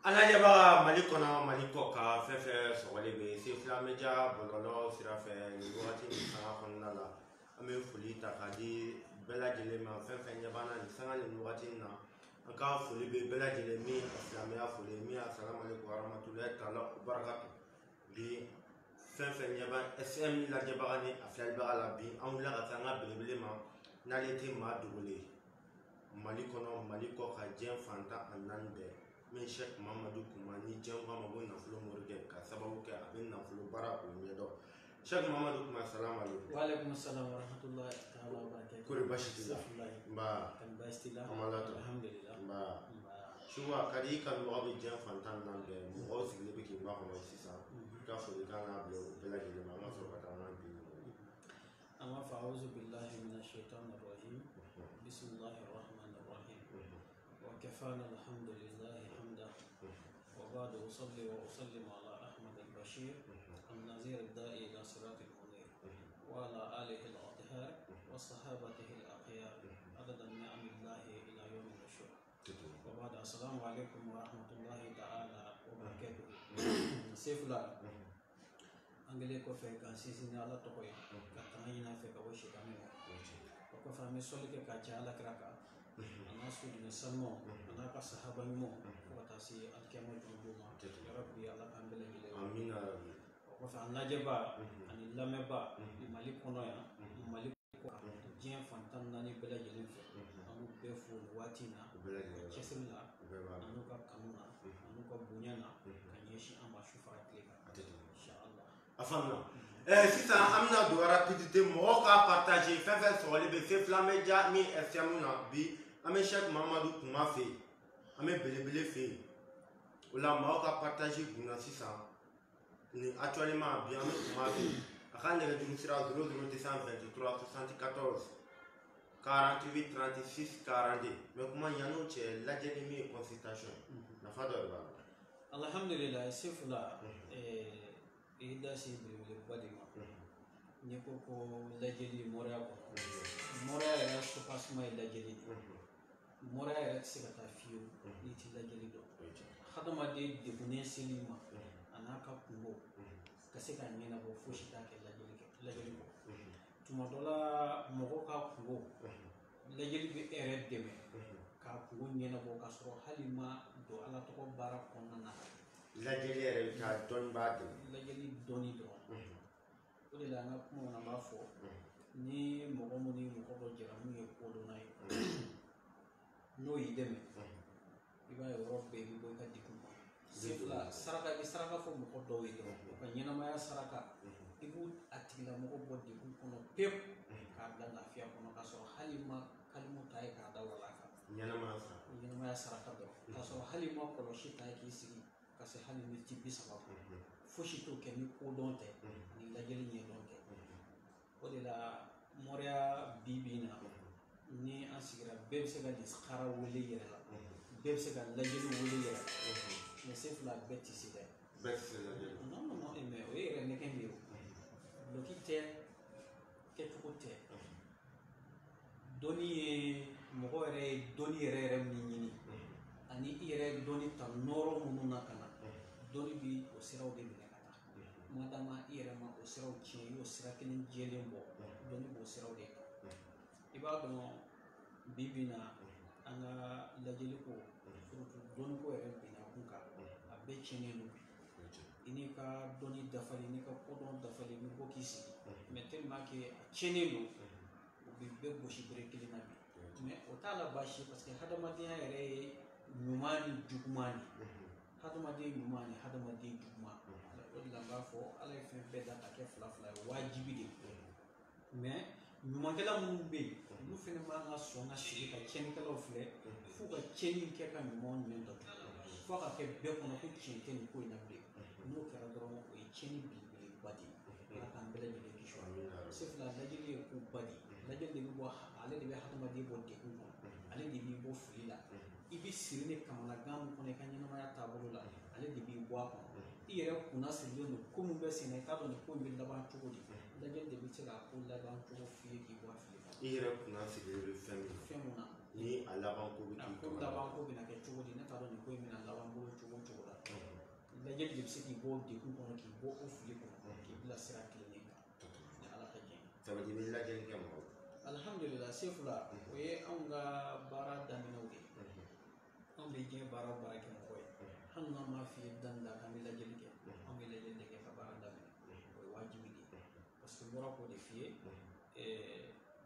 An lajɛbaga Mali kɔnɔ, Mali kɔ kan, fɛn fɛn sɔgɔlen bɛ Sefula Media bɔlɔlɔ sira fɛ nin wagati nin sanga kɔnɔna la, an bɛ foli ta k'a di bɛɛ lajɛlen ma. Fɛn fɛn ɲɛ b'an na nin sanga nin wagati in na, an ka foli bɛ bɛɛ lajɛlen min silamɛya foli min, asalamu aleykum warahmatulahi taala barakatu. Bi fɛn fɛn ɲɛ b'an SM lajɛbaga ni a filɛlibaga la, bi an wulila ka se an ka belebele ma, n'ale tɛ maa dogolen ye Mali kɔnɔ, Mali kɔ ka, diɲɛ fantan a naani bɛɛ, min Sɛki Mamadu Kuma, ni diɲɛ ko a ma ko nafolo morikɛ, ka sababu kɛ a bɛ nafolo baara o ɲɛdɔn. Sɛki Mamadu Kuma, salamu aleykum. Wa aleykum salam wa rahmatullahi ta'ala wa barakatuh. Kori baasi t'i la? Safulayi. Nba. Kan baasi t'i la? An b'Ala tanu. Alhamdulillah. Nba. Nba. Suba ka di i kanubagaw bɛ diɲɛ fantan naani bɛɛ, mɔgɔw sigilen bɛ k'i makɔnɔ sisan, i ka folikan n'a bila u bɛɛ lajɛlen ma, an ka sɔrɔ ka taa an ka bi. An b'a fɔ a'udhu billahi minash shaitanir rajim. Bismillahir rahmanir rahim. Wa kafana alhamdulillahi hamda. Wa ba'du, usalli wa usallimu ala Ahmad al-Bashir النذير الداعي إلى صراط المنير وعلى آله الأطهار وصحابته الأخيار عدد نعم الله إلى يوم النشور. وبعد، السلام عليكم ورحمة الله تعالى وبركاته. Sefula, an kɛlen kɔfɛ k'an sinsin ni Ala tɔgɔ ye, ka tanga ɲini a fɛ ka bɔ sitanɛ ma, o kɔfɛ an bɛ sɔli kɛ k'a caya Ala kira kan, a n'a soden sanumaw, a n'a ka sahaba ɲumanw, fo ka taa se alikiyama jɔdon ma. Yarabi, Ala k'an bɛɛ lajɛlen. Amina rabi. O kɔfɛ, an lajɛba ani lamɛnba Mali kɔnɔ yan, Mali kɔ kan, diɲɛ fan 14 bɛɛ lajɛlen fɛ, an b'u bɛɛ fo nin waati in na. U bɛɛ lajɛlen. Cɛsiri la, U bɛɛ b'a la. an'u ka kanu na, an'u ka bonya na ka ɲɛsin an ma su fara tile kan. A tɛ tɛmɛ. Inshallah. A faamuna. Sisan an bɛna don rapidité, mɔgɔw ka partager. Fɛn fɛn sɔgɔli bɛ Sefula Media min SM na, bi an bɛ Sɛki Mamadu Kuma fɛ yen, an bɛ belebele fɛ yen. O la mɔgɔw ka partage gunna sisan nin actuellement. Bi an bɛ Kuma fɛ yen, a ka nɛgɛjuru sira 00 223 74 48 36 42. Mais kuma yann'o cɛ, lajɛli min ye consultation ye, nafa dɔ de b'a la. Alhamdulillah, Sefula, i da se belebeleba de ma. N'i ko ko lajɛli moriya kɔnɔ, moriya yɛrɛ soubassement ye lajɛli de ye. Moriya yɛrɛ tɛ se ka taa fiyewu n'i ti lajɛli dɔn. Hadamaden degunnen sel'i ma, a n'a ka kungo ka se ka ɲɛnabɔ, fosi t'a kɛ lajɛli kɛ lajɛli kɔ. Tuma dɔ la, mɔgɔ ka kungo, lajɛli bɛ e yɛrɛ dɛmɛ k'a kungo ɲɛnabɔ k'a sɔrɔ hali ma don Ala tɔgɔ baara kɔnɔna na. Lajɛli yɛrɛ ka dɔnni b'a dɛmɛ. Lajɛli dɔnni dɔrɔn. O de la an ka kumaw na, an b'a fɔ ni mɔgɔ mun ni mɔgɔ dɔ jɛra mun ye kodɔnna ye, n'o y'i dɛmɛ, i b'a ye o yɔrɔ bɛɛ i bɛ bɔ i ka degun kɔnɔ. Sefula, saraka, i bɛ saraka fɔ mɔgɔ dɔw ye dɔrɔn, u ka ɲɛnamaya saraka, i b'u a tigilamɔgɔ bɔ degun kɔnɔ pewu k'a bila lafiya kɔnɔ, k'a sɔrɔ hali ma kalimu ta ye k'a da wala kan. Ɲɛnamaya sa. Ɲɛnamaya saraka dɔrɔn, k'a sɔrɔ hali ma kɔlɔsi ta ye k'i sigi ka se hali miniti 30 ma. Fosi t'o kɛ ni kodɔn tɛ ani lajɛli ɲɛdɔn tɛ. O de la moriya bi bi in na, ni an sigira, bɛɛ bɛ se ka lisikara wele yɛrɛ la, bɛɛ bɛ se ka lajɛli wele yɛrɛ la, mais Sefula, bɛɛ tɛ se dɛ. Bɛɛ tɛ se lajɛli. Non, non, non, mais o ye yɛrɛ nɛgɛ de ye. O dulɔki tɛ kɛcogo tɛ. Dɔnni ye mɔgɔ yɛrɛ ye dɔnni yɛrɛ yɛrɛ min ɲini, ani i yɛrɛ ye dɔnni ta nɔrɔ minnu na ka na, dɔnni bi o siraw de minɛ ka taa. Madama i yɛrɛ ma o siraw tiɲɛ, i y'o sira kelen jɛlen bɔ, dɔnni b'o siraw de kan. I b'a dɔn bi bi in na, an ka lajɛli ko, surtout dɔnni ko yɛrɛ binna kun kan, a bɛɛ tiɲɛnen don bi. I n'i ka dɔnni dafalen, n'i ka kodɔn dafalen, i bɛ bɔ k'i sigi, mais tellement que a tiɲɛnen don, u bɛ bɛɛ gosi bere kelen na bi. Mais o t'a la baasi ye, parce que hadamadenya yɛrɛ ye ɲuman ni juguman de ye, hadamaden ɲuman ni hadamaden juguman. O de la n b'a fɔ Ala ye fɛn bɛɛ da ka kɛ fila fila ye, wajibi de. Mais ɲumankɛla minnu bɛ yen, olu fɛnɛ man ka sɔn ka sigi ka tiɲɛnikɛlaw filɛ f'u ka tiɲɛni kɛ ka ɲumanw nɛn datugu, fo ka kɛ bɛɛ kɔnɔ ko tiɲɛ tɛ nin ko in na bilen. N'o kɛra dɔrɔn, o ye tiɲɛni belebeleba de ye. Ala k'an bɛɛ lajɛlen kisi o ma. Sefula, lajɛli ye koba de ye. Lajɛli de bɛ bɔ, ale de bɛ hadamaden bɔ degun kɔnɔ, ale de b'i bɔ fili la. I bɛ siri ni kamanagan min kɔnɔ i ka ɲɛnamaya taabolo la, ale de b'i bɔ a kɔnɔ. I yɛrɛ kunna sirilen don ko min bɛ sen na, i t'a dɔn nin ko in bɛ laban cogo di, lajɛli de bɛ se k'a ko laban cogo f'i ye k'i bɔ a fili kɔnɔ. I yɛrɛ kunna sigilen bɛ fɛn min Fɛn mun na. Ni a laban laban ko bɛ k'i ko laban ko bɛna kɛ cogo di, ne t'a dɔn nin ko in bɛna laban bolo cogo o cogo la. Lajɛli de bɛ se k'i bɔ degun kɔnɔ, k'i bɔ o fili kɔnɔ, k'i bila sira tilennen kan ni Ala ka jɛ ye. Ça veut dire i bɛ lajɛli kɛ mɔgɔ la. Alhamdulillah, Sefula, o ye anw ka baara daminɛw de ye. Anw bɛ diɲɛ baara o baara kɛ mɔgɔ ye, hali n'an m'a f'i ye daminɛ k'an bɛ lajɛli kɛ, anw bɛ lajɛli de kɛ ka baara daminɛ, o ye wajibi de ye. Parce que n bɔra k'o de f'i ye, e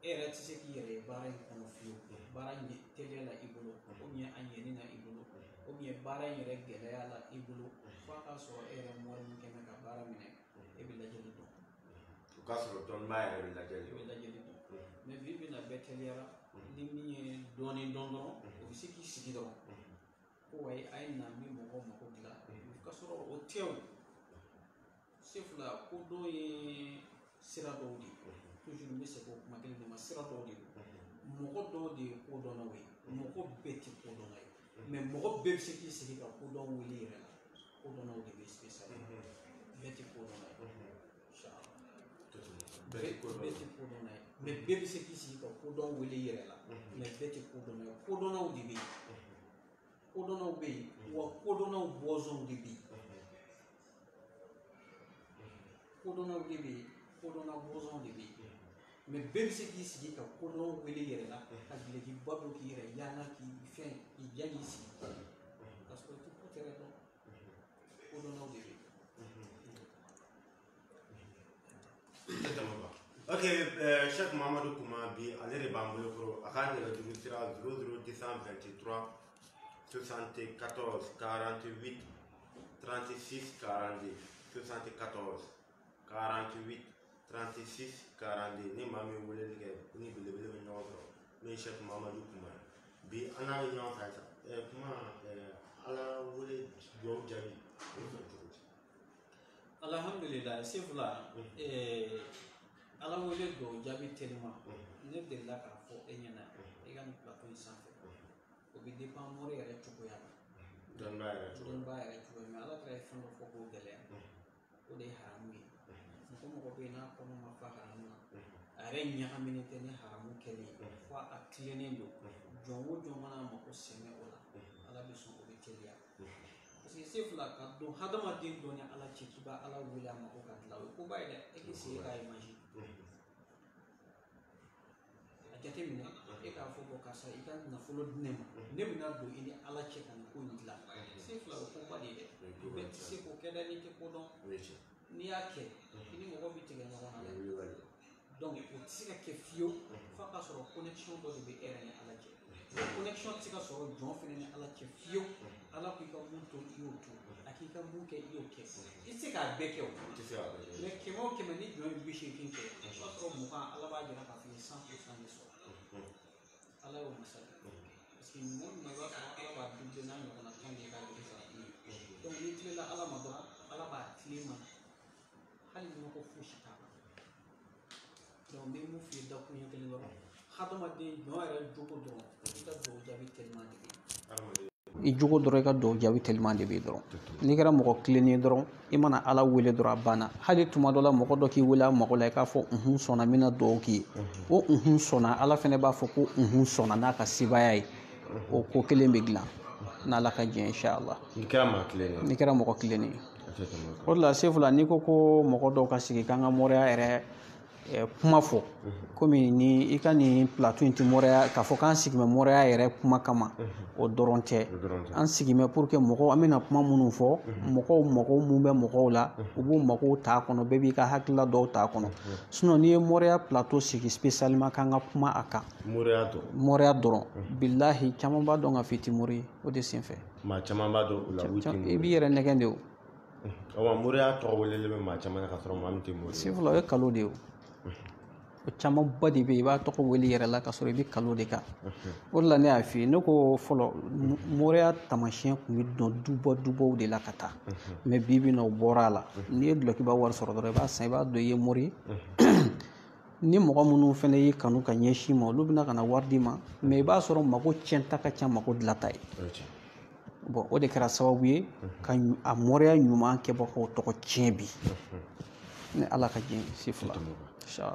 yɛrɛ tɛ se k'i yɛrɛ ye baara in kɔnɔ fiyewu. Baara in teliya la i bolo, ou bien a ɲɛni na i bolo, ou bien baara in yɛrɛ gɛlɛya la i bolo, f'a k'a sɔrɔ e yɛrɛ mɔgɔ min kɛmɛ ka baara minɛ, e bɛ lajɛli dɔn. O k'a sɔrɔ dɔnnibaa yɛrɛ bɛ lajɛli dɔn. E bɛ lajɛli dɔn. Mais bi bi in na bɛɛ teliyara, ni min ye dɔɔnin dɔn dɔrɔn, o bɛ se k'i sigi dɔrɔn ko wayi a ye na n bɛ mɔgɔw mako dilan, k'a sɔrɔ o tɛ o. Sefula, ko dɔ ye sira dɔw de ye, toujours n bɛ segin o kuma kelen de ma, sira dɔw de don. Mɔgɔ dɔw de ye kodɔnnaw ye, mɔgɔ bɛɛ tɛ kodɔnna ye, mais mɔgɔ bɛɛ bɛ se k'i sigi ka kodɔn wele yɛrɛ la. Kodɔnnaw de bɛ spécial, bɛɛ tɛ kodɔnna ye, inchallah. Bɛɛ tɛ kodɔnna ye, mais bɛɛ bɛ se k'i sigi ka kodɔn wele yɛrɛ la, mais bɛɛ tɛ kodɔnna ye. Kodɔnnaw de bɛ yen, kodɔnnaw bɛ yen, wa kodɔnnaw bɔnsɔnw de bɛ yen, kodɔnnaw de bɛ yen, kodɔnna bɔnsɔnw de bɛ yen. Mais bɛɛ bɛ se k'i sigi ka kodɔn wele yɛrɛ la, ka dulokiba don k'i yɛrɛ yaala, k'i fɛn k'i ja k'i sigi, k'a sɔrɔ i tɛ ko tɛrɛ dɔn. Kodɔnnaw de bɛ yen. Ok, Cheikh Mahamadou Kouma bi ale de b'an bolo kɔrɔ, a ka nɛgɛjuru sira 00 223 74 48 36 42 74 48 36 42. Ni maa min weleli kɛ ni belebele bɛ ɲɔgɔn sɔrɔ, n'o ye Cheikh Mahamadou Kouma ye. Bi an n'a bɛ ɲɔgɔn fɛ sa. Kuma Ala wele dugawu jaabi o bɛ sɔrɔ cogo di? Alhamdulillah, Sefula, Ala wele dugawu jaabi teliman, ne delila k'a fɔ e ɲɛna i ka nin plateau in sanfɛ, o bɛ dépend mori yɛrɛ cogoya la, dɔnnibaa yɛrɛ cogoya, dɔnnibaa yɛrɛ cogoya. Mais Ala kɛra ye fɛn dɔ fɔ k'o gɛlɛya, o de ye haramu ye. Mɔgɔ mɔgɔ bɛ yen n'a kɔnɔ ma fa haramu na, a yɛrɛ ɲagaminen tɛ ni haramu kɛlen ye, fo a tilennen don. Jɔn o jɔn mana mako sɛmɛ o la, Ala bɛ sɔn o bɛ teliya. Parce que Sefula, ka don hadamaden dɔ ni Ala cɛ k'i b'a Ala wele a mako ka dilan, o ye koba ye dɛ. E k'i sigi k'a imaginer, a jateminɛ, e k'a fɔ bɔn karisa i ka nafolo di ne ma, ne bɛna don i ni Ala cɛ ka nin ko in dilan. Sefula, o koba de ye dɛ. Bɛɛ tɛ se k'o kɛ dɛ n'i tɛ ko dɔn. N'i y'a kɛ, i ni mɔgɔ bɛ tigɛ ɲɔgɔn na dɛ. Donc o tɛ se ka kɛ fiyewu f'a ka sɔrɔ connexion dɔ de bɛ e yɛrɛ ni Ala cɛ. Connexion tɛ se ka sɔrɔ jɔn fɛnɛ ni Ala cɛ fiyewu. Ala ko i ka mun to i y'o to, a k'i ka mun kɛ i y'o kɛ. I tɛ se k'a bɛɛ kɛ o. Mais 100 o 100 ni jɔn ye 80 kɛ, o b'a sɔrɔ 20 Ala b'a jira k'a fɔ i ye 100% de sɔrɔ. Ala y'o masa de. Parce que ɲuman ɲuman i b'a sɔrɔ Ala b'a doublé n'a ɲɔgɔnna 10 de ye k'a juru sara i ye. Donc n'i tilela Ala ma dɔrɔn, Ala b'a tilen ma, hali nɔgɔ fosi t'a la. Donc n bɛ mun f'i ye dakuruɲɛ kelen dɔrɔn, hadamaden jɔn yɛrɛ jogo dɔrɔn, i ka dugawu jaabi teliman de bɛ yen. I jogo dɔrɔn, i ka dugawu jaabi teliman de bɛ yen dɔrɔn. N'i kɛra mɔgɔ kilennen ye dɔrɔn, i mana Ala wele dɔrɔn a banna. Hali tuma dɔ la mɔgɔ dɔ k'i wele a mago la, i k'a fɔ unhun sɔnna, n bɛna dugawu k'i ye. O unhun sɔnna, Ala fɛnɛ b'a fɔ ko unhun sɔnna n'a ka sebaaya ye. O ko kelen bɛ dilan n'Ala ka jɛ, inshallah. N'i kɛra maa kilennen ye. N'i kɛra mɔgɔ kilennen ye. O de la Sefula, n'i ko ko mɔgɔ dɔw ka sigi k'an ka moriya yɛrɛ kuma fɔ, komi ni i ka nin plateau in tɛ moriya k'a fɔ k'an sigi bɛ moriya yɛrɛ kuma kama, o dɔrɔn tɛ. An sigi bɛ pour que mɔgɔw, an bɛna kuma minnu fɔ, mɔgɔw mago mun bɛ mɔgɔw la, u b'u magow t'a kɔnɔ, bɛɛ b'i ka hakilila dɔw t'a kɔnɔ. Sinon n'i ye moriya plateau sigi spécialement k'an ka kuma a kan, moriya dɔrɔn, bilahi caman b'a dɔn ka f'i tɛ mori ye, o de senfɛ. Maa caman b'a dɔn o la, u tɛ mori ye. I b'i yɛrɛ nɛgɛn de o. Wa moriya tɔgɔ welelen bɛ maa caman na ka sɔrɔ maa min tɛ mori ye. Sefula, o ye kalo de ye o. O camanba de bɛ yen, i b'a tɔgɔ wele yɛrɛ la ka sɔrɔ i bɛ kalo de kan. O de la ne y'a f'i ye, ne ko fɔlɔ moriya taamasiyɛn tun bɛ dɔn duba dubaw de la ka taa, mais bi bi in na o bɔra a la. N'i ye dulɔkiba wari sɔrɔ dɔrɔn, i b'a san, i b'a dɔn i ye mori ye. Ni mɔgɔ minnu fɛnɛ y'i kanu ka ɲɛsin ma, olu bɛna ka na wari d'i ma, mais i b'a sɔrɔ mako tiɲɛta ka ca mako dilanta ye. Bon, o de kɛra sababu ye ka a moriya ɲuman kɛbagaw tɔgɔ tiɲɛ bi. Ni Ala ka jɛ, Sefula.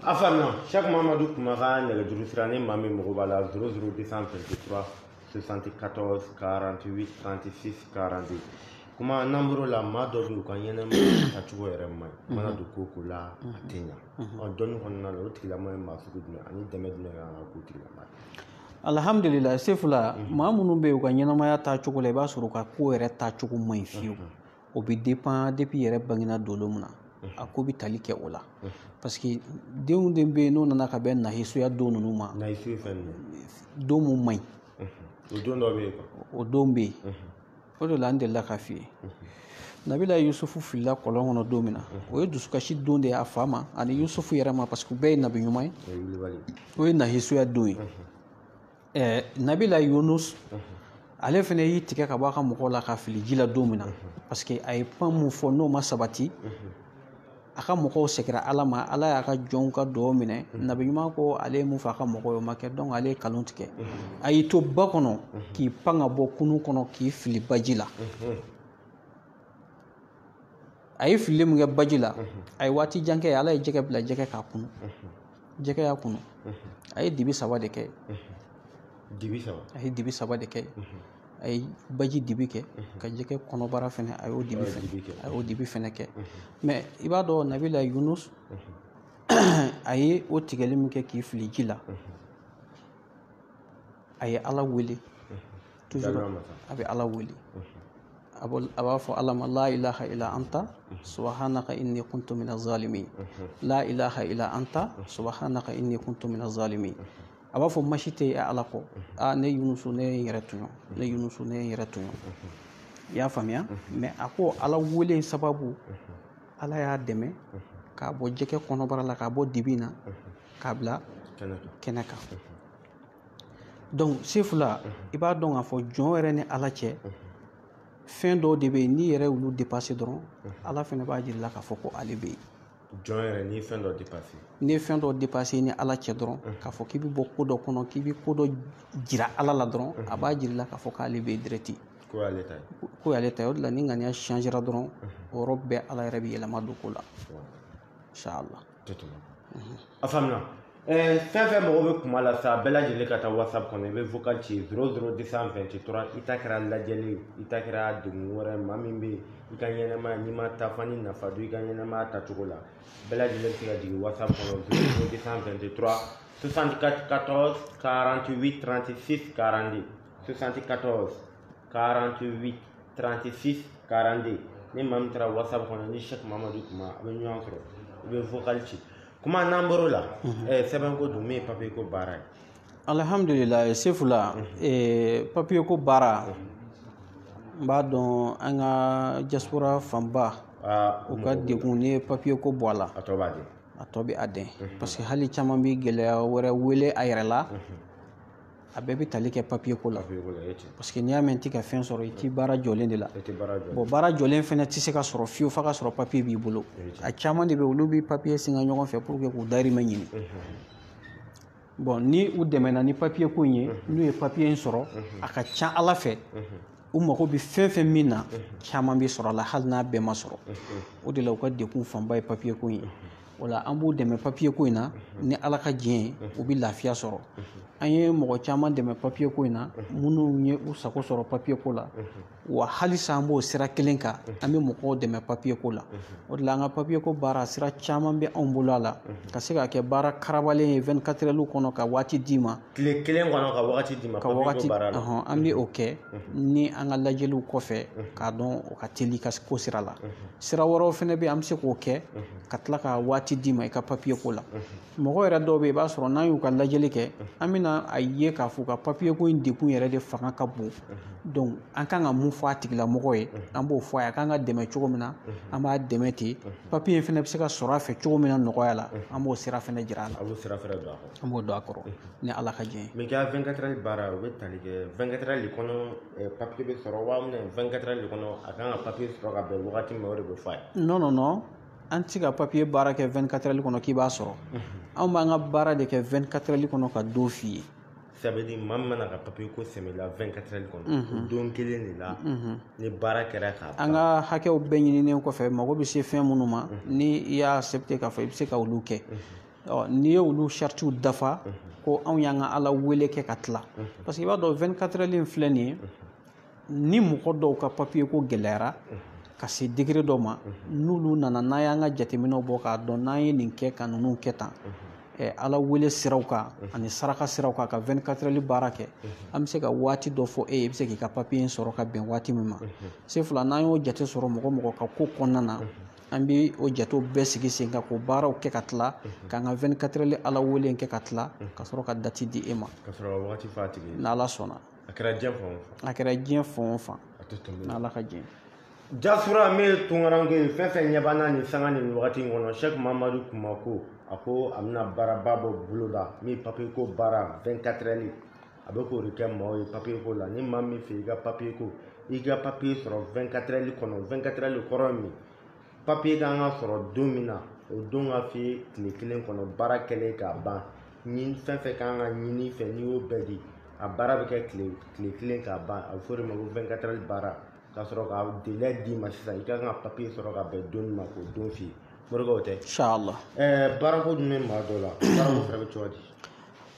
A faamuya. Cheikh Mahamadou Kouma ka nɛgɛjuru sira, ni maa min mago b'a la, 00 223 74 48 36 42. Kuma n'an bɔr'o la, maa dɔw bɛ yen, u ka ɲɛnamaya taacogo yɛrɛ man ɲi, mana don ko o ko la, a tɛ ɲa. Ɔ, dɔnni kɔnɔna la, o tigilamɔgɔ ye maa sugu jumɛn ani dɛmɛ jumɛn kan ka k'o tigilamɔgɔ ye? Alhamdulillah, Sefula, maa minnu bɛ yen, u ka ɲɛnamaya taacogo la, i b'a sɔrɔ u ka ko yɛrɛ taacogo man ɲi fiyewu. O bɛ dépend depuis yɛrɛ bangena dolo min na, a ko bɛ tali kɛ o la, parce que denw den bɛ yen, n'o nana ka bɛn nahisoya don ninnu ma. Nahisu ye fɛn jumɛn? Don mun man ɲi. O don dɔ bɛ yen quoi. O don bɛ yen. O de la an delila k'a f'i ye, Nabila Yusufu filila kɔlɔn kɔnɔ don min na, o ye dusukasi don de ye a fa ma ani Yusufu yɛrɛ ma, parce que u bɛɛ ye nabi ɲuman ye. O ye wulibali. O ye nahisoya don ye. Nabila Yunus, ale fana y'i tigɛ ka bɔ a ka mɔgɔw la ka fili ji la don min na, parce que a ye kuma mun fɔ n'o ma sabati, a ka mɔgɔw seginna Ala ma, Ala y'a ka jɔnw ka duwawu minɛ. Nabi ɲuman ko ale ye mun fɔ a ka mɔgɔw ye, o ma kɛ, donc ale ye kalon tigɛ. A y'i to ba kɔnɔ k'i pan ka bɔ kunun kɔnɔ k'i fili baji la. A ye filili min kɛ baji la, a ye waati jan kɛ, Ala ye jɛgɛ bila jɛgɛ k'a kunu. Jɛgɛ y'a kunu, a ye dibi 3 de kɛ. Dibi 3. A ye dibi 3 de kɛ. A ye baji dibi kɛ ka jɛgɛ kɔnɔbara fɛnɛ, a y'o dibi fɛnɛ, a y'o dibi fɛnɛ kɛ. Mais i b'a dɔn, Nabila Yunus, a ye o tigɛli min kɛ k'i fili ji la, a ye Ala wele toujours, a bɛ Ala wele, a b'a fɔ Ala ma: la ilaha illa anta subhanaka inni kuntu minaz zalimin, la ilaha illa anta subhanaka inni kuntu minaz zalimin. A b'a fɔ masi tɛ Ala kɔ, a ne Yunusu, ne ye n yɛrɛ tɔɲɔ, ne Yunusu, ne ye n yɛrɛ tɔɲɔ. I y'a faamuya? Mais a ko Ala wele sababu, Ala y'a dɛmɛ k'a bɔ jɛgɛ kɔnɔbara la, k'a bɔ dibi na, k'a bila kɛnɛ kan. Donc Sefula, i b'a dɔn k'a fɔ jɔn yɛrɛ ni Ala cɛ, fɛn dɔw de bɛ yen, n'i yɛrɛ y'olu dépassé dɔrɔn, Ala fana b'a jira i la k'a fɔ ko ale bɛ yen. Jɔn yɛrɛ n'i ye fɛn dɔ dépassé. N'i ye fɛn dɔ dépassé ni Ala cɛ dɔrɔn, k'a fɔ k'i bɛ bɔ ko dɔ kɔnɔ, k'i bɛ ko dɔ jira Ala la dɔrɔn, a b'a jira i la k'a fɔ k'ale bɛ yen direct. Ko y'ale ta ye. Ko y'ale ta ye. O de la ni ŋaniya changera dɔrɔn, o yɔrɔ bɛɛ Ala yɛrɛ bɛ yɛlɛma don ko la. Inshallah. A faamuna. Fɛn fɛn mɔgɔ bɛ kuma la sa, bɛɛ lajɛlen ka taa WhatsApp kɔnɔ, i bɛ vocal ci 00223. I ta kɛra lajɛli ye, i ta kɛra degun wɛrɛ, maa min bɛ yen i ka ɲɛnamaya n'i ma taa fa ni nafa don i ka ɲɛnamaya tacogo la, bɛɛ lajɛlen bɛ se ka jigin WhatsApp kɔnɔ 00223 64 14 48 36 42, 74 48 36 42. Ni maa min taara WhatsApp kɔnɔ ni Cheikh Mamadu kuma, a bɛ ɲɔgɔn sɔrɔ, i bɛ vocal ci. Kuma n'an bɔr'o la, sɛbɛnko dun, min ye papier ko baara ye? Alhamdulillah, Sefula, papier ko baara, n b'a dɔn an ka diaspora fanba u ka degun n'i ye papier ko bɔ a la, a tɔ b'a den, a tɔ bɛ a den, parce que hali caman bɛ gɛlɛya wɛrɛ wele a yɛrɛ la, a bɛɛ bɛ tali kɛ papier ko la, parce que n'i y'a mɛn i t'i ka fɛn sɔrɔ, i t'i baara jɔlen de la. Bon, baara jɔlen fɛnɛ tɛ se ka sɔrɔ fiyewu f'a ka sɔrɔ papier b'i bolo. A caman de bɛ, olu bɛ papier singa ɲɔgɔn fɛ pour que k'u dahirimɛ ɲini. Bon, ni u dɛmɛna ni papier ko in ye, n'u ye papier in sɔrɔ, a ka ca Ala fɛ, u mago bɛ fɛn fɛn min na, caman bɛ sɔrɔ a la, hali n'a bɛɛ ma sɔrɔ. O de la u ka degun fanba ye papier ko in ye. O la an b'u dɛmɛ papier ko in na, ni Ala ka diɲɛ ye, u bɛ lafiya sɔrɔ. An ye mɔgɔ caman dɛmɛ papier ko in na, minnu ye u sago sɔrɔ papier ko la, wa halisa an b'o sira kelen kan, an bɛ mɔgɔw dɛmɛ papier ko la. O de la an ka papier ko baara sira caman bɛ anw bolo a la, ka se ka kɛ baara karabalen ye 24 heures kɔnɔ, ka waati d'i ma, tile kelen kɔnɔ ka wagati d'i ma, ka wagati baara la. An bɛ o kɛ ni an ka lajɛliw kɔfɛ, k'a dɔn o ka teli ka ko sira la. Sira wɛrɛw fɛnɛ bɛ yen, an bɛ se k'o kɛ ka tila ka waati d'i ma i ka papier ko la. Mɔgɔ yɛrɛ dɔw bɛ yen, i b'a sɔrɔ n'an y'u ka lajɛli kɛ, an bɛna a ye k'a fɔ u ka papier ko in degun yɛrɛ de fanga ka bon. Donc an kan ka mun fɔ a tigilamɔgɔ ye, an b'o fɔ a ye, a kan ka dɛmɛ cogo min na, an b'a dɛmɛ ten. Papier in fɛnɛ bɛ se ka sɔrɔ a fɛ cogo min na nɔgɔya la, an b'o sira fɛnɛ jira a la. A b'o sira fɛnɛ don a kɔrɔ. An b'o don a kɔrɔ ni Ala ka diɲɛ ye. Mais k'a 24 heures baara, o bɛ tali kɛ 24 heures de kɔnɔ, papier bɛ sɔrɔ wa 24 heures de kɔnɔ, a kan ka papier sɔrɔ ka bɛn wagati min, o de bɛ fɔ a ye? Non non non, an tɛ se ka papier baara kɛ 24 heures kɔnɔ k'i b'a sɔrɔ. Anw b'an ka baara de kɛ 24 heures kɔnɔ ka don f'i ye. Ça veut dire maa min mana ka papier ko sɛmɛ la 24 heures kɔnɔ, o don kelen de la ni baara kɛra k'a ban. An ka hakɛw bɛɛ ɲininen kɔfɛ, mago bɛ se fɛn minnu ma, ni i y'a accepté k'a fɔ i bɛ se ka olu kɛ. Ɔ n'i ye olu saritiw dafa ko anw y'an ka Ala wele kɛ ka tila, parce que i b'a dɔn 24 heures in filɛ nin ye, ni mɔgɔ dɔw ka papiye ko gɛlɛyara ka se degré dɔ ma, n'olu nana n'an y'an ka jateminɛw bɔ k'a dɔn n'an ye nin kɛ ka ninnu kɛ tan, Ala wele siraw kan ani saraka siraw kan ka 24 heures baara kɛ, an bɛ se ka waati dɔ fɔ e ye, i bɛ se k'i ka papiye in sɔrɔ ka bɛn waati min ma. Sefula n'an y'o jate sɔrɔ mɔgɔ ka ko kɔnɔna na, an bɛ o jatew bɛɛ sigi sen kan k'o baaraw kɛ ka tila, k'an ka 24 heures Ala wele in kɛ ka tila, ka sɔrɔ ka date di e ma. Ka sɔrɔ ka wagati f'a tigi ye. N'Ala sɔnna. A kɛra diɲɛ fan o fan. A kɛra diɲɛ fan o fan. A tɛ tɛmɛ. N'Ala ka diɲɛ. Jasura min ye tunkaranke ye, fɛn fɛn ɲɛ b'an na nin sanga nin wagati in kɔnɔ, Sɛki Mamadu Kumako a ko a bɛna baaraba bɔ bolo la min ye papiye ko baara 24 heures, a bɛ k'o de kɛ maaw ye papiye ko la. Ni maa min fɛ i ka papiye ko, i ka papiye sɔrɔ 24 heures kɔnɔ, 24 heures kɔrɔ ye min, papiye kan ka sɔrɔ don min na, o don ka f'i ye tile kelen kɔnɔ, baara kɛlen k'a ban, ni fɛn fɛn kan ka ɲini i fɛ n'i y'o bɛɛ di, a baara bɛ kɛ tile kelen k'a ban. A bɛ fɔ o de ma ko 24 heures baara. Ka sɔrɔ ka délai d'i ma sisan, i ka kan ka papiye sɔrɔ ka bɛn don min ma k'o don f'i ye. Morikɛ, o tɛ? Inshallah. Baarako dun bɛ maa dɔ la, baarako fɛnɛ bɛ cogo di?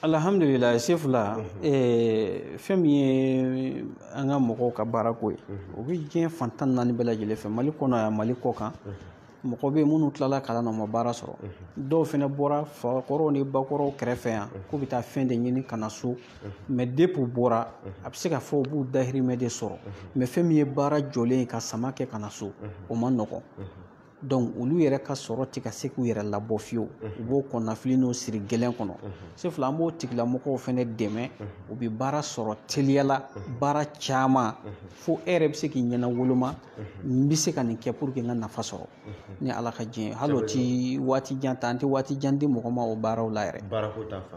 Alhamdulillah, Sefula, fɛn min ye an ka mɔgɔw ka baarako ye, o bɛ diɲɛ fan 14 bɛɛ lajɛlen fɛ, Mali kɔnɔ yan, Mali kɔ kan. Mɔgɔ bɛ yen minnu tilala kalan na, u ma baara sɔrɔ. Dɔw fɛnɛ bɔra fakɔrɔw ni bakɔrɔw kɛrɛfɛ yan k'u bɛ taa fɛn de ɲini ka na so, mais depuis u bɔra, a bɛ se ka fɔ u b'u dahirimɛ de sɔrɔ, mais fɛn min ye baara jɔlen ye ka sama kɛ ka na so, o ma nɔgɔn. Donc olu yɛrɛ ka sɔrɔ tɛ ka se k'u yɛrɛ labɔ fiyewu, u b'o kɔnɔnafili n'o siri gɛlɛn kɔnɔ. Sefula, an b'o tigilamɔgɔw fɛnɛ dɛmɛ, u bɛ baara sɔrɔ teliya la, baara caman fo e yɛrɛ bɛ se k'i ɲɛna woloma, n bɛ se ka nin kɛ pour que n ka nafa sɔrɔ ni Ala ka diɲɛ ye. Hali o ti waati jan ta, an tɛ waati jan di mɔgɔ ma o baaraw la yɛrɛ.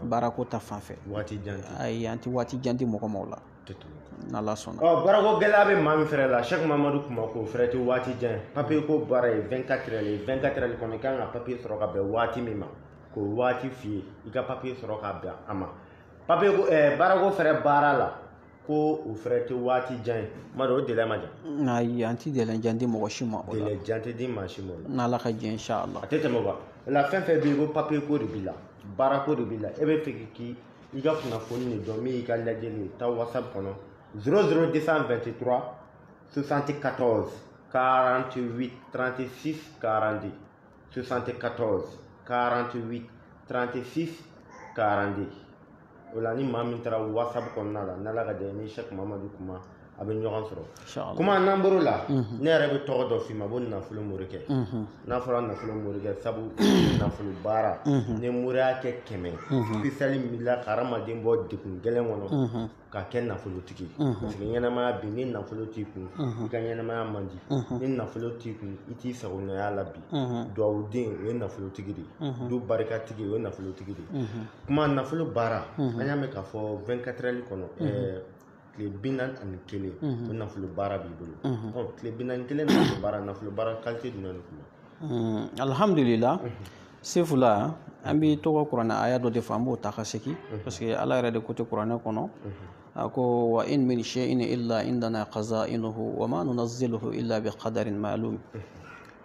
Baarako ta fan fɛ. Waati jan tɛ. Ayi, an tɛ waati jan di mɔgɔ ma o la. N'Ala sɔnna. Ɔ baarako gɛlɛya bɛ maa min fɛrɛ la, Sɛki Mamadu Kumako fɛrɛ tɛ waati jan ye. Papiye ko baara ye 24 heures ye, 24 heures kɔnɔ i kan ka papiye sɔrɔ ka bɛn waati min ma, k'o waati f'i ye, i ka papiye sɔrɔ ka bɛn a ma. Papiye ko baarako fɛrɛ baara la, ko o fɛrɛ tɛ waati jan ye. Kuma dɔ o délai ma jan. Ayi, an tɛ délai jan di mɔgɔ si ma o la. Délai jan tɛ di maa si ma o la. N'Ala ka diɲɛ, inshallah. A tɛ tɛmɛ o kan. O la fɛn fɛn bɛ yen ko papiye ko de b'i la, baara ko de b'i la, e bɛ fɛ k'i i ka kunnafoni de dɔn min y'i ka lajɛli ye, taa WhatsApp kɔnɔ 00223 74 48 36 42, 74 48 36 42. O la ni maa min taara WhatsApp kɔnɔna la, n'Ala ka diya ni Sɛki Mamadu Kuma a bɛ ɲɔgɔn sɔrɔ. Kuma n'an bɔr'o la, ne yɛrɛ bɛ tɔgɔ dɔ f'i ma ko nafolo morikɛ. N'a fɔra nafolo morikɛ, sabu nafolo baara ni moriya kɛ 100, spécial min b'i la ka hadamaden bɔ degun gɛlɛn kɔnɔ ka kɛ nafolotigi ye. Parce que ɲɛnamaya bi, ni nafolo t'i kun, i ka ɲɛnamaya man di. Ni nafolo t'i kun, i t'i sagonaya la bi. Dugawuden o ye nafolotigi de ye, du barikatigi o ye nafolotigi de ye. Kuma nafolo baara, an y'a mɛn k'a fɔ 24 heures kɔnɔ, tile 41, o nafolo baara b'i bolo. Ɔ tile 41 nafolo baara, nafolo baara qualité jumɛn de kun? Alhamdulillah, Sefula, an bɛ tɔgɔ kuranɛ aya dɔ de fɔ, an b'o ta ka segin, parce que Ala yɛrɛ de ko tɛ kuranɛ kɔnɔ, a ko wa in min shay'in illa indana khaza'inuhu wa ma nunazziluhu illa bi qadarin ma'lum.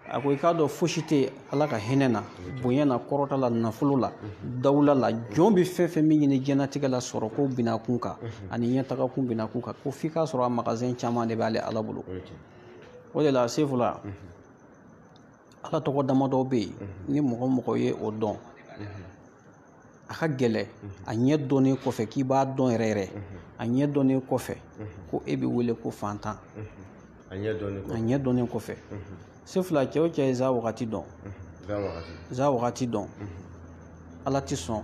A ko i k'a dɔn fosi tɛ Ala ka hinɛ na, bonya na, kɔrɔta la, nafolo la, dawula la, jɔn bɛ fɛn fɛn min ɲini diɲɛlatigɛ la sɔrɔ ko bina kun kan ani ɲɛtaga kun bina kun kan, ko f'i k'a sɔrɔ a magasin caman de b'ale Ala bolo. O de la Sefula, Ala tɔgɔ damadɔ bɛ yen, ni mɔgɔ mɔgɔ ye o dɔn, a ka gɛlɛn a ɲɛ dɔnnen kɔfɛ k'i b'a dɔn yɛrɛ yɛrɛ, a ɲɛ dɔnnen kɔfɛ ko e bɛ wele ko fantan. A ɲɛ dɔnnen kɔfɛ. Sefula, cɛ o cɛ ye za wagati dɔn, za wagati dɔn, Ala tɛ sɔn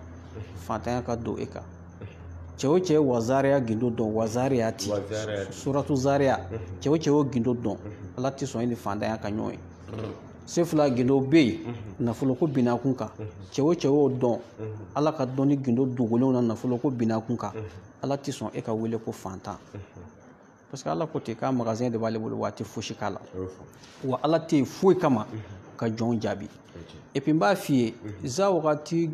fantanya ka don e kan. Cɛ o cɛ ye wazariya gindo dɔn, wazariya ti suratu zariya, cɛ o cɛ y'o gindo dɔn, Ala tɛ sɔn e ni fantanya ka ɲɔgɔn ye. Sefula, gindo bɛ yen nafolo ko binna kun kan, cɛ o cɛ y'o dɔn, Ala ka dɔnni gindo dogolenw na nafolo ko binna kun kan, Ala tɛ sɔn e ka wele ko fantan. Parce que Ala ko ten k'a magasin de b'ale bolo, waati fosi k'a la, wa Ala tɛ yen foyi kama ka jɔn jaabi. Et puis n b'a f'i ye, za wagati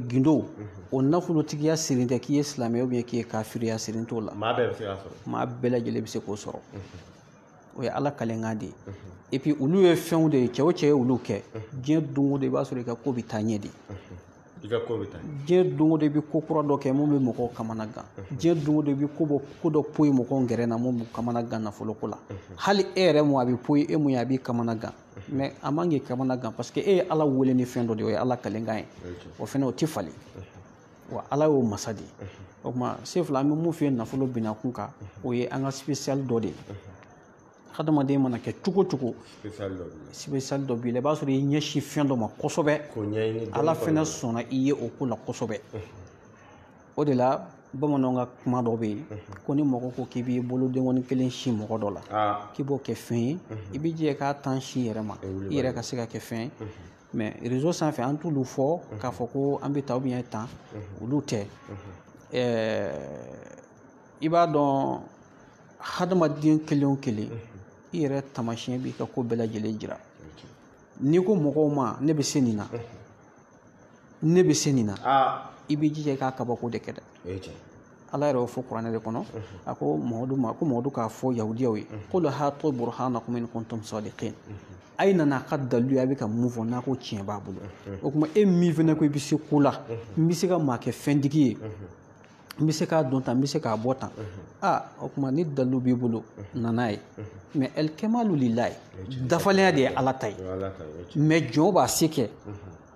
gindo o nafolotigiya sirin tɛ k'i ye silamɛ ou bien k'i ye kafiriya, sirin t'o la. Maa bɛɛ bɛ se k'a sɔrɔ. Maa bɛɛ lajɛlen bɛ se k'o sɔrɔ. O ye Ala kalenkan de ye. Et puis olu ye fɛnw de ye, cɛ o cɛ ye olu kɛ, diɲɛ don o don i b'a sɔrɔ i ka ko bɛ taa ɲɛ de. I ka ko bɛ taa. Diɲɛ don o don i bɛ ko kura dɔ kɛ mun bɛ mɔgɔw kamana gan. Diɲɛ don o don i bɛ ko dɔ poyi mɔgɔw gɛrɛ na mun b'u kamana gan nafolo ko la. Hali e yɛrɛ mun a bɛ poyi e mun ye a b'i kamana gan. Mais a man k'i kamana gan parce que e ye Ala wele ni fɛn dɔ de ye, o ye Ala kalenkan ye. O fɛnɛ o tɛ falen. Wa Ala y'o masa de ye. O tuma Sefula an bɛ mun f'i ye nafolo binna kun kan, o ye an ka spécial dɔ de ye. Hadamaden mana kɛ cogo o cogo, spécial dɔ b'i la, i b'a sɔrɔ i ɲɛsin fɛn dɔ ma kosɛbɛ. Ala fɛnɛ sɔnna i ye o ko la kosɛbɛ. O de la bamananw ka kuma dɔ bɛ yen ko ni mɔgɔ ko k'i b'i bolodenkɔni kelen si mɔgɔ dɔ la, k'i b'o kɛ fɛn ye, i b'i jija k'a tan si yɛrɛ ma, i yɛrɛ ka se ka kɛ fɛn ye. Mais réseau sanfɛ an t'olu fɔ k'a fɔ ko an bɛ taa ou bien tan, olu tɛ. I b'a dɔn hadamaden kelen o kelen, i yɛrɛ taamasiyɛn b'i ka ko bɛɛ lajɛlen jira. N'i ko mɔgɔw ma ne bɛ se nin na, ne bɛ se nin na, i b'i jija i k'a kabako de kɛ dɛ. Ala yɛrɛ y'o fɔ kuranɛ de kɔnɔ, a ko Mamadu ma, ko Mamadu k'a fɔ yahudiyaw ye, qul hatu burhanakum in kuntum sadiqin. A ye nana a ka dalilu ye, a bɛ ka mun fɔ n'a ko tiɲɛ b'a bolo. O tuma e min fɛnɛ ko i bɛ se ko la, n bɛ se ka maa kɛ fɛntigi ye, n bɛ se k'a dɔn tan, n bɛ se k'a bɔ tan. O tuma ni dalilu b'i bolo, na n'a ye. Mais el kamalu lillahi, dafalenya de ye Ala ta ye. Mais jɔn b'a se kɛ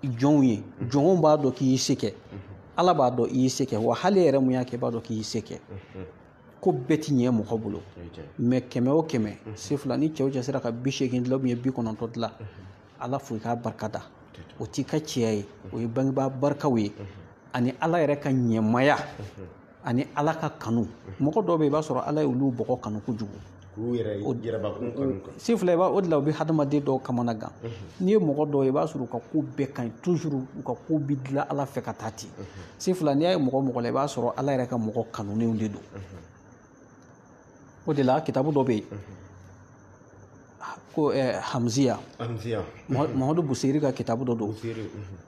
jɔnw ye, jɔnw b'a dɔn k'i y'i se kɛ, Ala b'a dɔn i y'i se kɛ, wa hali e yɛrɛ mun y'a kɛ i b'a dɔn k'i y'i se kɛ. Ko bɛɛ ti ɲɛ mɔgɔ bolo. Mais 100 o 100, Sefula ni cɛ o cɛ sera ka 80 dilan ou bien 90 dilan, Ala fo i k'a barika da. O t'i ka cɛya ye, o ye bangebaa barikaw ye, ani Ala yɛrɛ ka ɲɛmaya, ani Ala ka kanu. Mɔgɔ dɔw bɛ yen i b'a sɔrɔ Ala y'olu bɔgɔ kanu kojugu. Sefula i b'a o de la u bɛ hadamaden dɔw kamana gan. N'i ye mɔgɔ dɔw ye i b'a sɔrɔ u ka ko bɛɛ ka ɲi toujours, u ka ko bɛ dilan Ala fɛ ka taa ten. Sefula n'i y'a ye mɔgɔ mɔgɔ la i b'a sɔrɔ Ala yɛrɛ ka mɔgɔ kanunenw de don. O de la kitabu dɔ bɛ yen ko Hamziya, Mamadu Busiri ka kitabu dɔ don.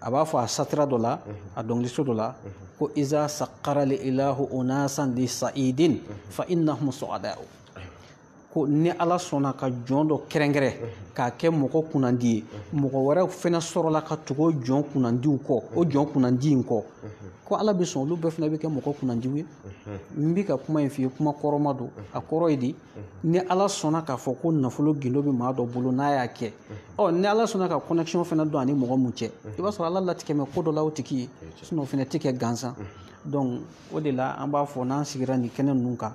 A b'a fɔ a satira dɔ la, a dɔnkiliso dɔ la, ko iza saqqara li ilahu unasan li sa'idin fa innahum su'ada'u. Ko ni Ala sɔnna ka jɔn dɔ kɛrɛnkɛrɛn k'a kɛ mɔgɔ kunnandi ye, mɔgɔ wɛrɛw fɛnɛ sɔrɔla ka tugu o jɔn kunnandiw kɔ, o jɔn kunnandi in kɔ, ko Ala bɛ sɔn olu bɛɛ fɛnɛ bɛ kɛ mɔgɔ kunnandiw ye. N bɛ ka kuma in f'i ye, kuma kɔrɔma don. A kɔrɔ ye di, ni Ala sɔnna k'a fɔ ko nafolo gindo bɛ maa dɔ bolo n'a y'a kɛ, ɔ ni Ala sɔnna ka connexion fɛnɛ don ani mɔgɔ mun cɛ, i b'a sɔrɔ Ala latigɛ mɛ ko dɔ la o tigi ye, sinon o fɛnɛ tɛ kɛ gansan. Donc o de la an b'a fɔ n'an sigira nin kɛnɛ ninnu kan,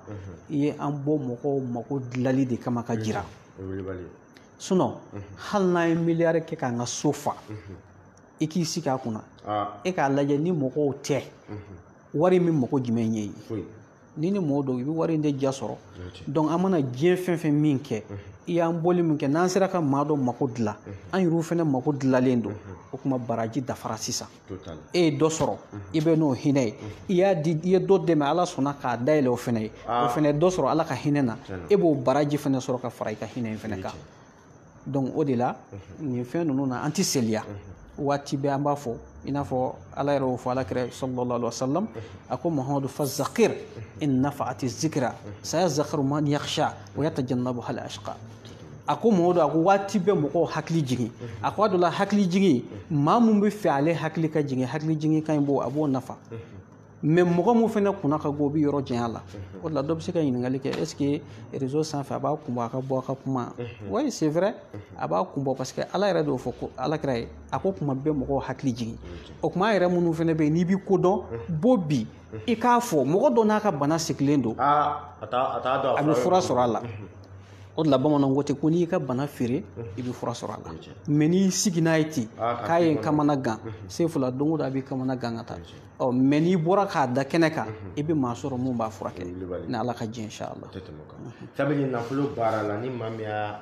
i ye an bɔ mɔgɔw mako dilali de kama ka jira. Sinon hali n'an ye miliyari kɛ k'an ka so fa, i k'i sigi a kunna, e k'a lajɛ ni mɔgɔw tɛ, wari min mɔgɔ jumɛn ye? Ni ni mɔgɔ dɔw i bɛ wari in de ja sɔrɔ. Donc an mana diɲɛ fɛn fɛn min kɛ, i y'an bɔli min kɛ, n'an sera ka maa dɔ mako dilan, an yɛrɛw fɛnɛ mako dilanlen don, o tuma baraji dafara sisan. E ye dɔ sɔrɔ, i bɛ n'o hinɛ ye, i y'a di, i ye dɔ dɛmɛ, Ala sɔnna k'a dayɛlɛ o fɛnɛ ye, o fɛnɛ dɔ sɔrɔ Ala ka hinɛ na, e b'o baraji fɛnɛ sɔrɔ ka fara i ka hinɛ in fɛnɛ kan. Donc o de la nin fɛn ninnu na an ti seliya. Waati bɛɛ an b'a fɔ, i n'a fɔ Ala yɛrɛ y'o fɔ Ala kira sallallahu alaihi wasallam, a ko Muhammadu fazakir in nafa'ati zikra sayazakharu man yakhsha wa yatajannabuha al ashqa. A ko Muhammadu, a ko waati bɛɛ mɔgɔw hakili jigin. A ko a dɔ la hakili jigin, maa mun bɛ fɛ ale hakili ka jigin, hakili jigin ka ɲi b'o, a b'o nafa. Mais mɔgɔ mun fɛnɛ kunna ka go, o bɛ yɔrɔ janya la. O de la dɔ bɛ se ka ɲininkali kɛ, est ce que réseau sanfɛ a b'a kun bɔ a ka bɔ a ka kuma? Oui, c'est vrai, a b'a kun bɔ parce que Ala yɛrɛ de y'o fɔ ko Ala kira ye, a ko kuma bɛɛ mɔgɔw hakili jigin. O kuma yɛrɛ minnu fɛnɛ bɛ yen n'i b'i ko dɔn, bɔ bi i k'a fɔ mɔgɔ dɔ n'a ka bana sigilen don, a bɛ fura sɔrɔ a la. O de la bamananw ko ten ko n'i y'i ka bana feere, i bɛ fura sɔrɔ a la. Mais n'i sigi n'a ye ten k'a ye kamana gan, Sefula don o don a b'i kamana gan ka taa. Ɔ mais n'i bɔra k'a da kɛnɛ kan, i bɛ maa sɔrɔ mun b'a furakɛ, ni Ala ka diɲɛ inshallah. Sabili nafolo baara la, ni maa min y'a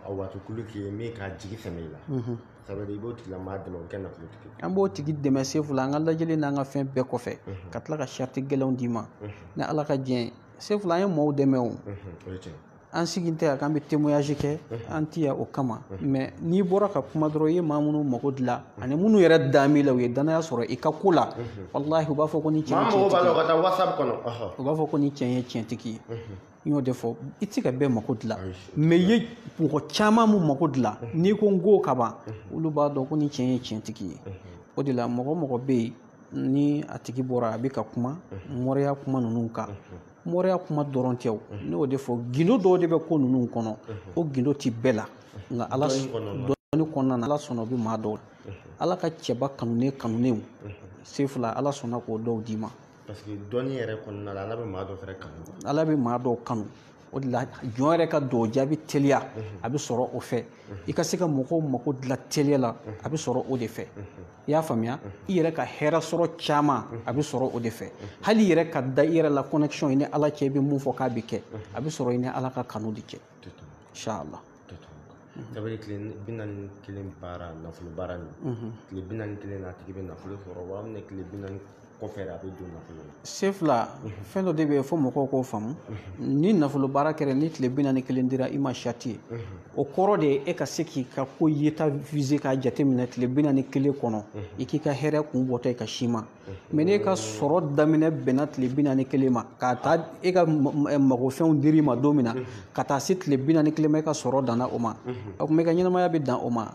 waati kulu k'i ye min k'a jigi sɛmɛ i la, sabali i b'o tigilamaa dɛmɛ, o bɛ kɛ nafolotigi ye. An b'o tigi dɛmɛ Sefula an ka lajɛli n'an ka fɛn bɛɛ kɔfɛ, ka tila ka sariti gɛlɛnw d'i ma, ni Ala ka diɲɛ. Sefula an ye maaw dɛmɛ o. An sigi tɛ yan k'an bɛ témoignage kɛ, an ti yan o kama. Mais n'i bɔra ka kuma dɔrɔn, i ye maa minnu mako dilan ani minnu yɛrɛ dan b'i la, u ye danaya sɔrɔ i ka ko la, walahi u b'a fɔ ko ni cɛ ye tiɲɛtigi ye. U b'a fɔ ko ni cɛ ye tiɲɛtigi ye. N y'o de fɔ, i tɛ se ka bɛɛ mako dilan, mais i ye mɔgɔ caman mun mako dilan, n'i ko n ko ka ban, olu b'a dɔn ko ni cɛ ye tiɲɛtigi ye. O de la mɔgɔ mɔgɔ bɛ yen Ni a tigi bɔra a bɛ ka kuma moriya kuma ninnu kan, moriya kuma dɔrɔn tɛ o, ne y'o de fɔ, gindo dɔw de bɛ ko ninnu kɔnɔ, o gindo ti bɛɛ la, nka ala dɔnni kɔnɔna na ala sɔnna o bɛ maa dɔw la. Ala ka cɛba kanunen sefula ala sɔnna k'o dɔw d'i ma. Parce que dɔnni yɛrɛ kɔnɔna la ala bɛ maa dɔw fɛnɛ kanu. Ala bɛ maa dɔw kanu. O de la jɔn yɛrɛ ka dɔw jaabi teliya a bɛ sɔrɔ o fɛ. I ka se ka mɔgɔw mako dilan teliya la a bɛ sɔrɔ o de fɛ. I y'a faamuya? I yɛrɛ ka hɛrɛ sɔrɔ caman a bɛ sɔrɔ o de fɛ. Hali i yɛrɛ ka da i yɛrɛ la connexion i ni ala cɛ, i bɛ mun fɔ k'a bɛ kɛ, a bɛ sɔrɔ i ni ala ka kanu de cɛ. Inshallah. Ça veut dire tile 41 baara, nafolo baara nin. Tile 41 na a tigi bɛ nafolo sɔrɔ wa minɛ tile 40 kɔfɛ a bɛ don nafolo la. Sefula, fɛn dɔ de bɛ yen fo mɔgɔw k'o faamu. Ni nafolo baara kɛra ni tile 41 dira i ma sati ye, o kɔrɔ de ye e ka se k'i ka ko yeta viser k'a jateminɛ tile 41 kɔnɔ, i k'i ka hɛrɛ kun bɔtɔ i ka si ma. Mais n'e ka sɔrɔ daminɛ bɛnna tile 41 ma, ka taa e ka magofɛnw dir'i ma don min na, ka taa se tile 41 ma e ka sɔrɔ danna o ma, o tuma i ka ɲɛnamaya bɛ dan o ma.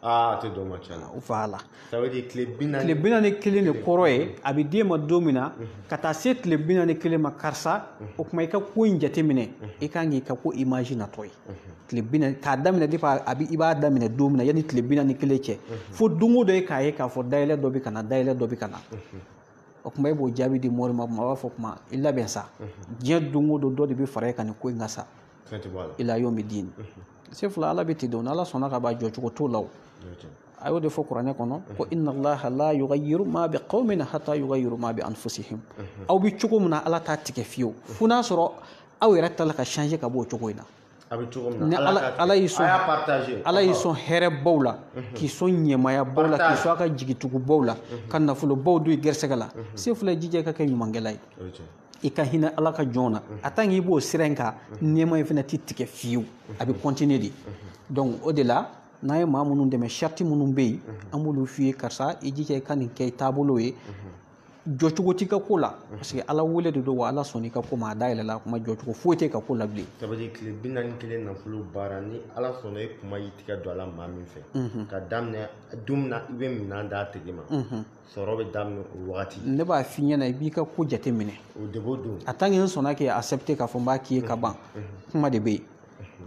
Ah, tɛ dɔn ma tiɲɛ na. Voilà. Ça veut dire tile 41 de kɔrɔ ye a bɛ d'e ma don min na, ka taa se tile 41 ma, karisa, o tuma i ka ko in jateminɛ, i kan k'i ka ko image natɔ ye. Tile 40 k'a daminɛ depuis a bɛ i b'a daminɛ don min na yanni tile 41 cɛ, fo don o don e k'a ye k'a fɔ dayɛlɛ dɔ bɛ ka na, dayɛlɛ dɔ bɛ ka na. O tuma e b'o jaabi di mori ma, a b'a fɔ kuma i labɛn sa, diɲɛ don o don dɔ de bɛ fara e kan nin ko in kan sa. Fɛn tɛ bɔ a la. I la yɔrɔ min di. Sefula ala bɛ ten de, ala sɔnna ka ban jɔcogo t'o la o. A y'o de fɔ kuranɛ kɔnɔ ko inna allaha la yughayyiru ma bi qaumin hatta yughayyiru ma bi anfusihim. Aw bɛ cogo min na ala t'a tigɛ fiyewu, fo n'a sɔrɔ aw yɛrɛ ta la ka changer ka bɔ o cogo in na. A bɛ cogo min na ala y'i sɔn, ala y'i sɔn hɛrɛbaw la, k'i sɔn ɲɛmayabaw la, k'i sɔn a ka jigitugubaw la, ka nafolobaw don i gɛrɛsɛgɛ la. Sefula jija i ka kɛ ɲumankɛla ye, i ka hinɛ ala ka jɔn na. A tant k'i b'o sira in kan, nɛɛma in fana tɛ tigɛ fiyewu, a bɛ continuer de. Donc o de la n'an ye maa minnu dɛmɛ, sariti minnu bɛ yen, an b'olu f'i ye, karisa i jija i ka nin kɛ i taabolo ye, jɔcogo t'i ka ko la, parce que ala wele de don wa ala sɔnna i ka ko ma, a dayɛlɛla kuma, jɔcogo foyi tɛ ka ko la bilen. Ça veut dire tile 41 nafolo baara, ni ala sɔnna e kuma y'i tigɛ don a la maa min fɛ, ka daminɛ don min na i bɛ minɛn d'a tigi ma, sɔrɔ bɛ daminɛ o wagati. Ne b'a f'i ɲɛna i b'i ka ko jateminɛ. O de b'o don. A tant que n sɔnna k'i accepter k'a fɔ n b'a k'i ye ka ban, kuma de bɛ yen.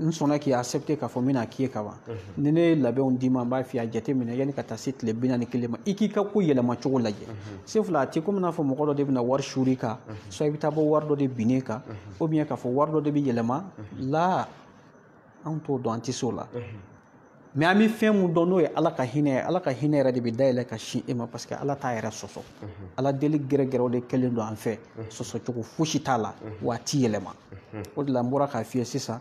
N sɔnna k'i accepter k'a fɔ n bɛna k'i ye ka ban, ni ne ye labɛnw d'i ma, n b'a f'i ye a jateminɛ yanni ka taa se tile 41 ma, i k'i ka ko yɛlɛma cogo lajɛ. Sefula a tɛ komi n'a fɔ mɔgɔ dɔ de bɛna wari suur'i kan, soit i bɛ taa bɔ wari dɔ de binnen kan, ou bien k'a fɔ wari dɔ de bɛ yɛlɛma la, anw t'o dɔn, an tɛ se o la. Mais an bɛ fɛn mun dɔn n'o ye ala ka hinɛ ye, ala ka hinɛ yɛrɛ de bɛ dayɛlɛ ka sin e ma, parce que ala t'a yɛrɛ sɔsɔ. Ala deli gɛrɛgɛrɛw de kɛlen don an fɛ, sɔsɔcogo fosi t'a la, wa a ti yɛlɛma. O de la n bɔra k'a f'i ye sisan,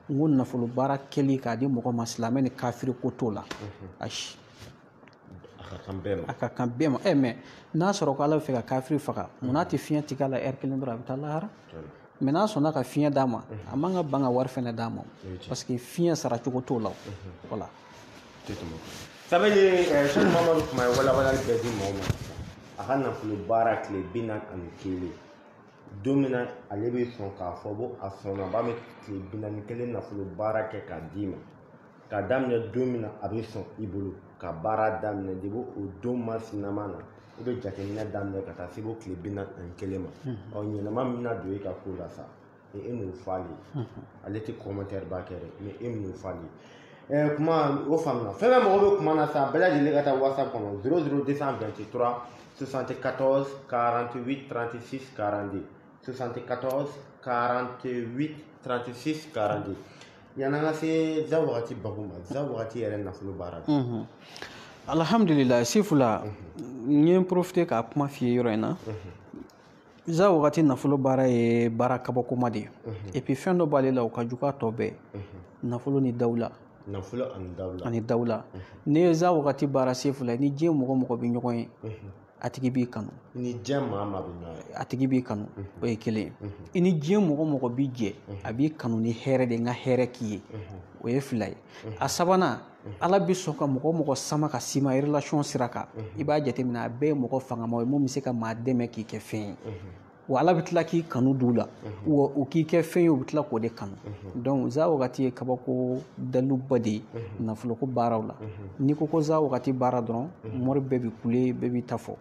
n ko nafolo baara kɛli k'a di mɔgɔ ma, silamɛ ni kafiri ko t'o la. Ayi, a ka kan bɛɛ ma. A ka kan bɛɛ ma. Mais n'a sɔrɔ ko ala bɛ fɛ ka kafiri faga, munna tɛ fiɲɛ tigɛ a la ɛri kelen dɔrɔn a bɛ taa lahara? Mais n'a sɔnna ka fiɲɛ d'a ma, a man ka ban ka wari fɛnɛ d'a ma, parce que fiɲɛ sara cogo t'o la. Voilà. Ça veut dire Cheikh Mamadou kuma ye walawalali bɛɛ di maaw ma. A ka nafolo baara tile 41, don min na ale bɛ sɔn k'a fɔ ko a sɔnna, a b'a bɛ tile 41 nafolo baara kɛ k'a d'i ma, k'a daminɛ don min na a bɛ sɔn i bolo ka baara daminɛ debi o don masinama na, i bɛ jateminɛ daminɛ ka taa se fo tile 41 ma. Ɔ ɲɛnama min bɛna don e ka ko la sa, ni e m'o fɔ ale ye, ale tɛ commentaire ba kɛ dɛ, mais e m'o fɔ ale ye. Kuma o faamuna. Fɛn fɛn mɔgɔ bɛ kuma na sa, bɛɛ lajɛlen ka taa WhatsApp kɔnɔ 00223 74 48 36 42, 74 48 36 42. Yan'an ka se za wagati babu ma, za wagati yɛrɛ nafolo baara. Alhamdulillah, Sefula, n ye n profiter k'a kuma f'i ye yɔrɔ in na. Za wagati nafolo baara ye baara kabakoma de ye. Et puis fɛn dɔ b'ale la o ka jugu a tɔ bɛɛ. Nafolo ni dawula. Nafolo ani dawula. Ani dawula. N'i ye za wagati baara Sefula, ni diɲɛ mɔgɔ mɔgɔ bɛ ɲɔgɔn ye, a tigi b'i kanu. Ni diɲɛ maa maa bɛ ɲɔgɔn ye, a tigi b'i kanu, o ye kelen ye. I ni diɲɛ mɔgɔ mɔgɔ b'i jɛ, a b'i kanu ni hɛrɛ de ye, n ka hɛrɛ k'i ye, o ye fila ye. A sabanan, ala bɛ sɔn ka mɔgɔ mɔgɔ sama ka s'i ma relation sira kan, i b'a jateminɛ a bɛɛ ye mɔgɔ fangama ye mun bɛ se ka maa dɛmɛ k'i kɛ fɛn ye. Wa Ala bɛ tila k'i kanu d'u la, wa u k'i kɛ fɛn ye, u bɛ tila k'o de kanu. Donc za wagati ye kabako daluba de ye nafoloko baaraw la. N'i ko ko za wagati baara dɔrɔn, mori bɛɛ bɛ kule, bɛɛ b'i ta fɔ,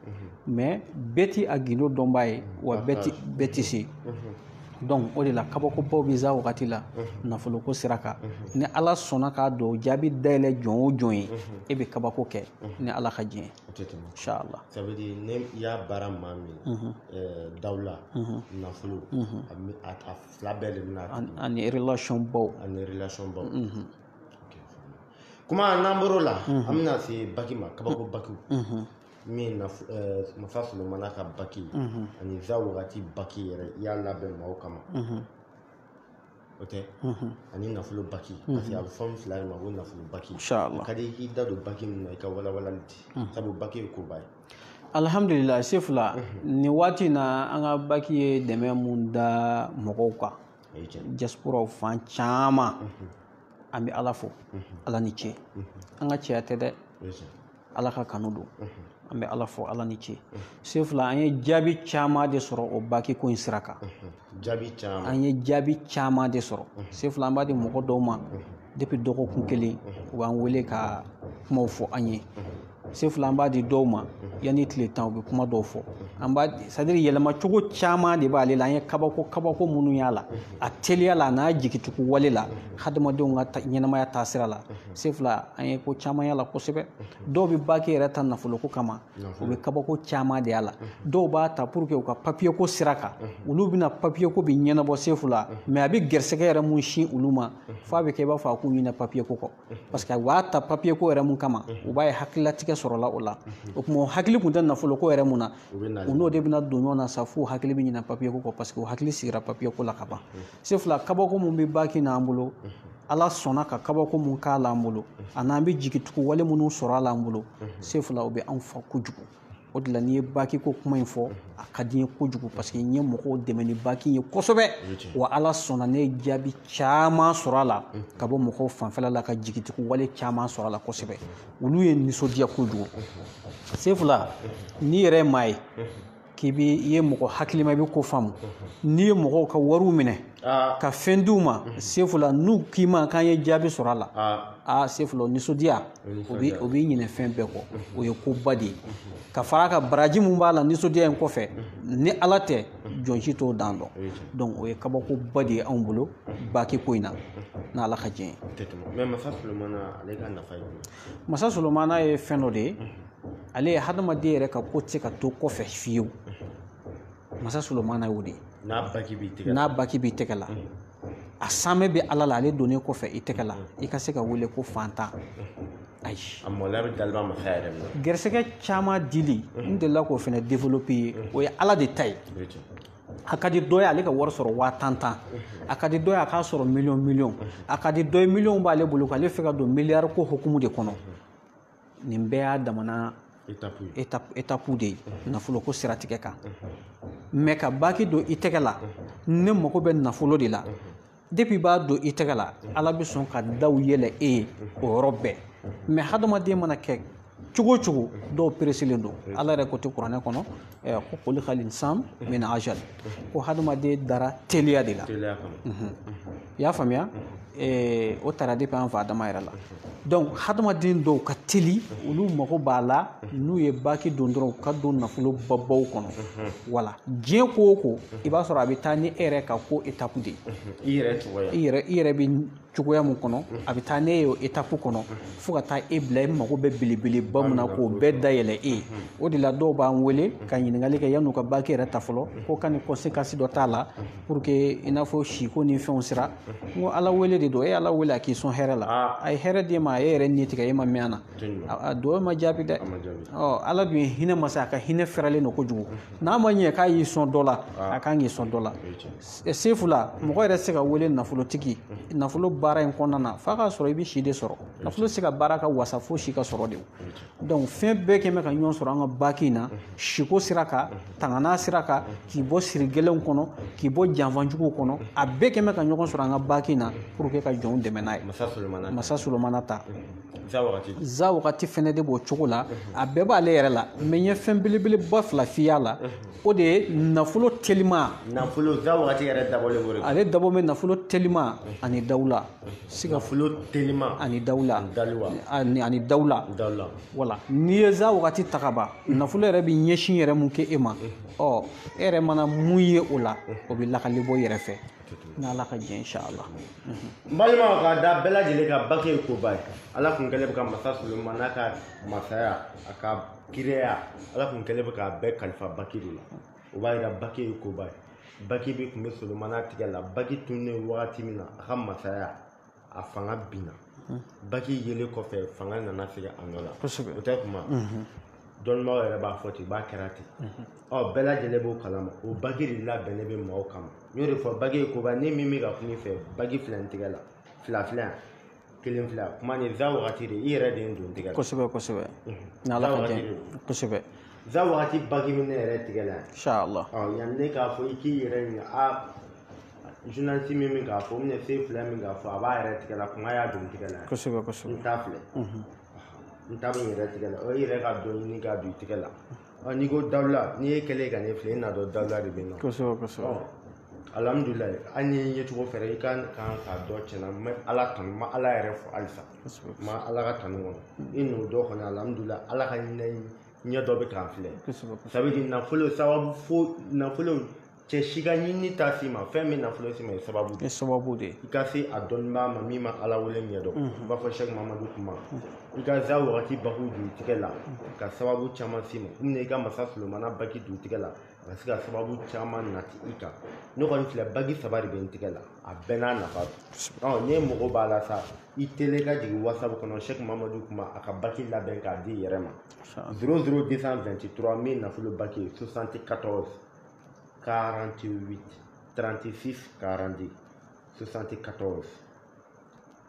mais bɛɛ ti a gindo dɔnbaa ye, wa bɛɛ ti se. Donc o de la kabakobaw bɛ za wagati la nafoloko sira kan. Ni Ala sɔnna k'a don jaabi dayɛlɛ jɔn o jɔn ye, e bɛ kabako kɛ ni Ala ka diɲɛ ye. Inchallah. Ça veut dire ne y'a baara maa min dawula nafolo a fila bɛɛ de bɛna ani relation baw. Ani relation baw. Kuma n'an bɔr'o la, an bɛna se baki ma, kabako bakiw. Min Masa Solomana ka baki ani za wagati baki yɛrɛ i y'a labɛn maaw kama, o tɛ? Ani nafolo baki, parce que a bɛ fɔ min fila de ma ko nafolo baki. Inchallah. A ka di i k'i da don baki min na, i ka walawalali di, sabu baki ye koba ye. Alhamdulillah, Sefula, nin waati in na an ka baki ye dɛmɛ mun da mɔgɔw kan, diasporaw fan caman, an bɛ Ala fo, Ala ni ce. An ka cɛya tɛ dɛ, Ala ka kanu don. An bɛ Ala fo, Ala ni ce. Sefula, an ye jaabi caman de sɔrɔ o baki ko in sira kan. Jaabi caman. An ye jaabi caman de sɔrɔ. Sefula, an b'a di mɔgɔ dɔw ma depuis dɔgɔkun kelen, u b'an wele ka kumaw fɔ an ye. Sefula, an b'a di dɔw ma yanni tile 10, u bɛ kuma dɔw fɔ. An b'a c'est à dire yɛlɛma cogo caman de b'ale la. An ye kabako minnu y'a la, a teliya la, a n'a jigitugu wale la, hadamadenw ka ɲɛnamaya taasira la. Sefula, an ye ko caman y'a la kosɛbɛ. Dɔw bɛ baki yɛrɛ ta nafoloko kama, u bɛ kabako caman de y'a la. Dɔw b'a ta pour que u ka papier ko sira kan, olu bɛna papier ko bɛ ɲɛnabɔ Sefula, mais a bɛ gɛrɛsɛgɛ yɛrɛ mun sin olu ma, f'a bɛ kɛ i b'a fɔ a k'u ɲinɛ papier ko kɔ, parce que u b'a ta papier ko yɛrɛ mun kama, u b'a ye hakililatigɛ sɔrɔla o la. O tuma o hakili kun tɛ nafolo ko yɛrɛ mun na, u n'o de bɛna don ɲɔgɔn na sa, f'u hakili bɛ ɲinɛ papier ko kɔ, parce que u hakili sigira papier ko la ka ban. Sefula, kabako mun bɛ baki n'an bolo, Ala sɔnna ka kabako mun k'a la an bolo, a n'an bɛ jigitugu wale minnu sɔrɔ a la an bolo, Sefula, o bɛ anw fa kojugu. O de la n'i ye baki ko kuma in fɔ, a ka di n ye kojugu, parce que n ye mɔgɔw dɛmɛ ni baki ye kosɛbɛ. Wa Ala sɔnna ne ye jaabi caman sɔrɔ a la ka bɔ mɔgɔw fanfɛla la, ka jigitugu wale caman sɔrɔ a la kosɛbɛ. Olu ye nisɔndiya kojugu. Sefula, n'i yɛrɛ ye maa ye k'i bɛ i ye mɔgɔ hakilima, i bɛ ko faamu, n'i ye mɔgɔw ka wariw minɛ ka fɛn d'u ma, Sefula, n'u k'i ma k'an ye jaabi sɔrɔ a la, aa Sefula, o nisɔndiya o b'i ɲinɛ fɛn bɛɛ kɔ. O ye koba de ye. Ka fara a kan, baraji mun b'a la nisɔndiya in kɔfɛ, ni Ala tɛ jɔn si t'o dan dɔn. Donc o ye kabakoba de ye anw bolo baki ko in na, n'Ala ka diɲɛ ye. Mais Masa Solomana, ale ka nafa ye jumɛn? Masa Solomana ye fɛn dɔ de ye, ale ye hadamaden yɛrɛ ka ko tɛ se ka to kɔfɛ fiyewu. Masa Solomana y'o de ye. N'a baki b'i tɛgɛ la. N'a baki b'i tɛgɛ la. A sanmɛ bɛ Ala la, ale donnen kɔfɛ i tɛgɛ la, i ka se ka wele ko fantan. Ayi. A mɔlɛ bɛ daliba masa yɛrɛ minɛ. Gɛrɛsɛgɛ caman dili, n delila k'o fana développer ye, o ye Ala de ta ye. A ka di dɔ ye ale ka wari sɔrɔ 10,000 tan, a ka di dɔ ye a k'a sɔrɔ miliyɔn, a ka di dɔ ye miliyɔn b'ale bolo k'ale fɛ ka don miliyari ko hukumu de kɔnɔ. Nin bɛɛ y'a damana étape de ye nafolo ko siratigɛ kan. Mais ka baki don i tɛgɛ la, ne mago bɛ nafolo de la, depuis i b'a don i tɛgɛ la, Ala bɛ sɔn ka daw yɛlɛ e ye o yɔrɔ bɛɛ. Mais hadamaden mana kɛ cogo o cogo, dɔw pereselen don. Ala yɛrɛ ko tɛ kuranɛ kɔnɔ ko khuliqal insan min ajal, ko hadamaden dara teliya de la. I y'a faamuya? O taara depuis an fa Adama yɛrɛ la. Donc hadamaden dɔw ka teli, olu mago b'a la n'u ye baki don dɔrɔn u ka don nafolo babaw kɔnɔ. Wala diɲɛ ko o ko, i b'a sɔrɔ a bɛ taa ni e yɛrɛ ka ko étape de ye. I yɛrɛ cogoya. I yɛrɛ bɛ cogoya mun kɔnɔ, a bɛ taa n'e ye o étape kɔnɔ fo ka taa e bila e mago bɛ belebeleba mun na k'o bɛɛ dayɛlɛ e ye. O de la dɔw b'an wele ka ɲininkali kɛ yan'u ka baki yɛrɛ ta fɔlɔ, ko ka ni conséquence dɔ t'a la pour que i n'a fɔ siko ni fɛnw sira. N ko Ala wele de don, e Ala wele a k'i sɔn hɛrɛ la, a ye hɛrɛ d'e ma, a ye yɛrɛ ni tigɛ, e ma mɛn a na, a duwawu ma jaabi dɛ. Ɔ Ala dun ye hinɛ masa, a ka hinɛ fɛrɛlen don kojugu. N'a ma ɲɛ k'a y'i sɔn dɔ la, a kan k'i sɔn dɔ la. Sefula, mɔgɔ yɛrɛ tɛ se ka wele nafolotigi nafolo baara in kɔnɔna na f'a k'a sɔrɔ i bɛ si de sɔrɔ. Nafolo tɛ se ka baara ka wasa fo si ka sɔrɔ de. Donc fɛn bɛɛ kɛn bɛ ka ɲɔgɔn sɔrɔ an ka baki in na, siko sira kan, tangana sira kan, k'i bɔ siri gɛlɛnw kɔnɔ, k'i bɔ janfanjuguw kɔnɔ, a bɛɛ kɛn bɛ ka ɲɔgɔn sɔrɔ an ka baki in na pour que ka jɔnw dɛmɛ n'a ye. Masa Solomana ta. Za wagati fɛnɛ de b'o cogo la, a bɛɛ b'ale yɛrɛ la, mais n ye fɛn belebeleba fila f'i y'a la, o de ye nafolo telima. Nafolo za wagati yɛrɛ dabɔlen b'o de ale dabɔ bɛ nafolo telima ani dawula. Nafolo telima ani dawula. Ani dawula. Wala n'i ye za wagati ta ka ban, nafolo yɛrɛ bɛ ɲɛsin yɛrɛ mun kɛ e ma, ɔ e yɛrɛ mana mun ye o la, o bɛ lakali bɔ i yɛrɛ fɛ. N'Ala ka jɛ inshallah. N balimaw, k'a da bɛɛ lajɛlen ka baki ye koba ye. Ala kun kɛlen bɛ ka Masa Solomana ka masaya, a ka kiiriya, Ala kun kɛlen bɛ k'a bɛɛ kalifa baki de la. O b'a yira baki ye koba ye. Baki bɛ kun bɛ Solomana tigɛ la, baki tununnen wagati min na, a ka masaya, a fanga binna. Baki yelen kɔfɛ, fanga nana segin a nɔ la. O tɛ kuma. Dɔnnibaaw yɛrɛ b'a fɔ ten, i b'a kɛra ten. Ɔ bɛɛ lajɛlen b'o kalama, o baki de labɛnnen bɛ maaw kama. N y'o de fɔ, baki ye koba, ni min bɛ ka kuma i fɛ, baki filɛ n tigɛ la, fila filɛ yan, kelen filɛ, kuma nin za wagati de, i yɛrɛ de ye n don tigɛ la. Kosɛbɛ kosɛbɛ. N'Ala ka jɛ. Kosɛbɛ. Za wagati baki min ne yɛrɛ tigɛ la yan. Inshallah. Ɔ yanni ne k'a fɔ i k'i yɛrɛ ɲininka, a journaliste min bɛ k'a fɔ, n bɛna se filɛ min k'a fɔ, a b'a yɛrɛ tigɛ la, kuma y'a don tigɛ la yan. Kosɛbɛ kosɛbɛ. N t'a filɛ. N ta bɛ n yɛrɛ tigɛ la, o yɛrɛ ka dɔ ɲini k'a don i tigɛ la. Ɔ n'i ko dawula, n'i ye kɛlen ka ne filɛ, i n'a dɔn dawula de bɛ yen nɔ. Kosɛbɛ kosɛbɛ. Ɔ alhamdulilayi, hali n'i ye ɲɛcogo fɛrɛ, i kan k'a dɔn tiɲɛna, n bɛ Ala tanu, n ma Ala yɛrɛ fo halisa. Kosɛbɛ. N ma Ala ka tanu kɔnɔ. I n'o dɔ kɔni, alhamdulilayi, Ala ka ɲɛ dɔ bɛ k'an filɛ. Kosɛbɛ. Ça veut dire nafolo sababu fo nafolo cɛ si ka ɲinini t'a s'i ma, fɛn min nafolo s'i ma ye sababu de ye. Sababu de ye. I ka se a dɔnnibaa ma min ma Ala wele ɲɛdɔn. U b'a fɔ Sɛki Mamadu kuma. I ka za wagati baku don i tigɛ la ka sababu caman s'i ma. I ka Masa Solomana baki don i tigɛ la a ka se ka sababu caman nati i kan. Ne kɔni filɛ, baki saba de bɛ n tigɛ la, a bɛɛ n'a nafa don. Ɔ n'e mago b'a la sa, i tele ka jigin WhatsApp kɔnɔ, Sɛki Mamadu kuma, a ka baki labɛn k'a di i yɛrɛ ma. 00223 min nafolo baki ye 74 48 36 42 74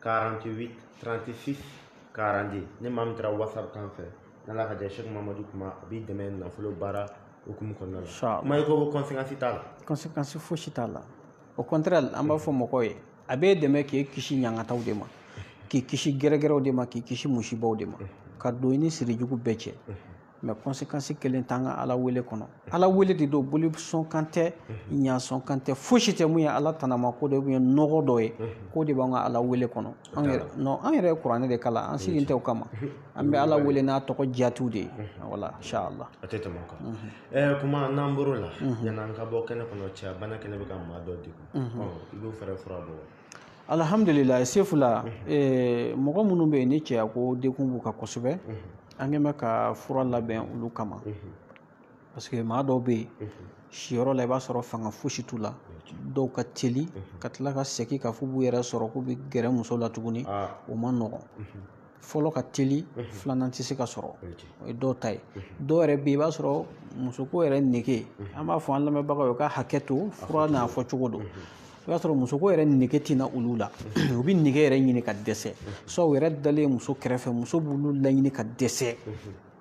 48 36 42. Ni maa min taara WhatsApp kan fɛ, n'Ala ka jɛ, Sɛki Mamadu kuma, a b'i dɛmɛ nafolo baara hukumu kɔnɔna la. Kuma i ko conséquence t'a la. Conséquence fosi t'a la. Au contraire, an b'a fɔ mɔgɔw ye, a b'e dɛmɛ k'e kisi ɲangataw de ma, k'i kisi gɛrɛgɛrɛw de ma, k'i kisi musibaw de ma, ka don i ni sirijugu bɛɛ cɛ. Mais conséquence kelen t'an ka Ala wele kɔnɔ. Ala wele de don, boli sɔn kan tɛ, ɲa sɔn kan tɛ, fosi tɛ mun ye Ala tanama ko dɔ ye nɔgɔ dɔ ye, k'o de b'an ka Ala wele kɔnɔ. An yɛrɛ non, an yɛrɛ ye kuranɛ de kalan, an sigilen tɛ o kama. An bɛ Ala wele n'a tɔgɔ jatiw de ye. Wala inshallah. A tɛ tɛmɛ o kan. Kuma n'an bɔr'o la, yan'an ka bɔ kɛnɛ kɔnɔ, cɛya bana kɛnɛ bɛ ka maa dɔ degun. I b'o fɛɛrɛ fura bɔ. Alhamdulillah, Sefula, mɔgɔ minnu bɛ yen ni cɛya ko degun b'u kan kosɛbɛ, an kɛn bɛ ka fura labɛn olu kama. Parce que maa dɔw bɛ yen, siyɔrɔ la i b'a sɔrɔ fanga fosi t'u la, dɔw ka teli ka tila ka segin k'a fɔ b'u yɛrɛ sɔrɔ k'u bɛ gɛrɛ muso la tuguni, o ma nɔgɔn. Fɔlɔ ka teli, filanan tɛ se ka sɔrɔ, o ye dɔw ta ye. Dɔw yɛrɛ bɛ yen, i b'a sɔrɔ musoko yɛrɛ nege, an b'a fɔ an lamɛnbagaw ye u ka hakɛ to, fura n'a fɔ cogo don. I b'a sɔrɔ musoko yɛrɛ nege tɛna olu la, u bɛ nege yɛrɛ ɲini ka dɛsɛ, soit u yɛrɛ dalen muso kɛrɛfɛ, muso b'olu laɲini ka dɛsɛ.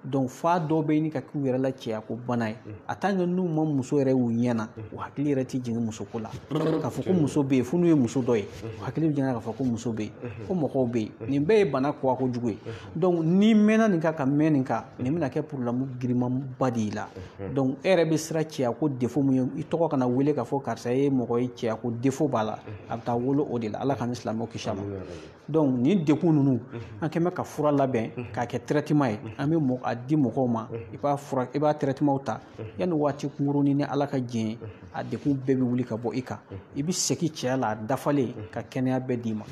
Donc fa dɔw bɛ ɲini ka k'u yɛrɛ la cɛya ko bana ye. A tant que n'u ma muso yɛrɛ y'u ɲɛ na, u hakili yɛrɛ tɛ jigin musoko la. K'a fɔ ko muso bɛ yen, fo n'u ye muso dɔ ye, u hakili bɛ jigin k'a fɔ ko muso bɛ yen, ko mɔgɔw bɛ yen. Nin bɛɛ ye bana kuwa kojugu ye. Donc n'i mɛnna nin kan ka mɛn nin kan, nin bɛna kɛ problème girimanba de y'i la. Donc e yɛrɛ bɛ siran cɛya ko défaut mun ye, i tɔgɔ kana wele k'a fɔ karisa ye mɔgɔ ye cɛya ko défaut b'a la, a bɛ taa wolo o de la. Ala k'an ni silamɛw kisi a ma. Donc nin degun ninnu, an kɛn bɛ ka fura labɛn k'a kɛ traitement ye, an bɛ a di mɔgɔw ma, i b'a fura, i b'a traitement ta yanni waati kunkurunin ni Ala ka jɛn ye, a degun bɛɛ bɛ wuli ka bɔ i kan, i bɛ segin cɛya la a dafalen ka kɛnɛya bɛɛ d'i ma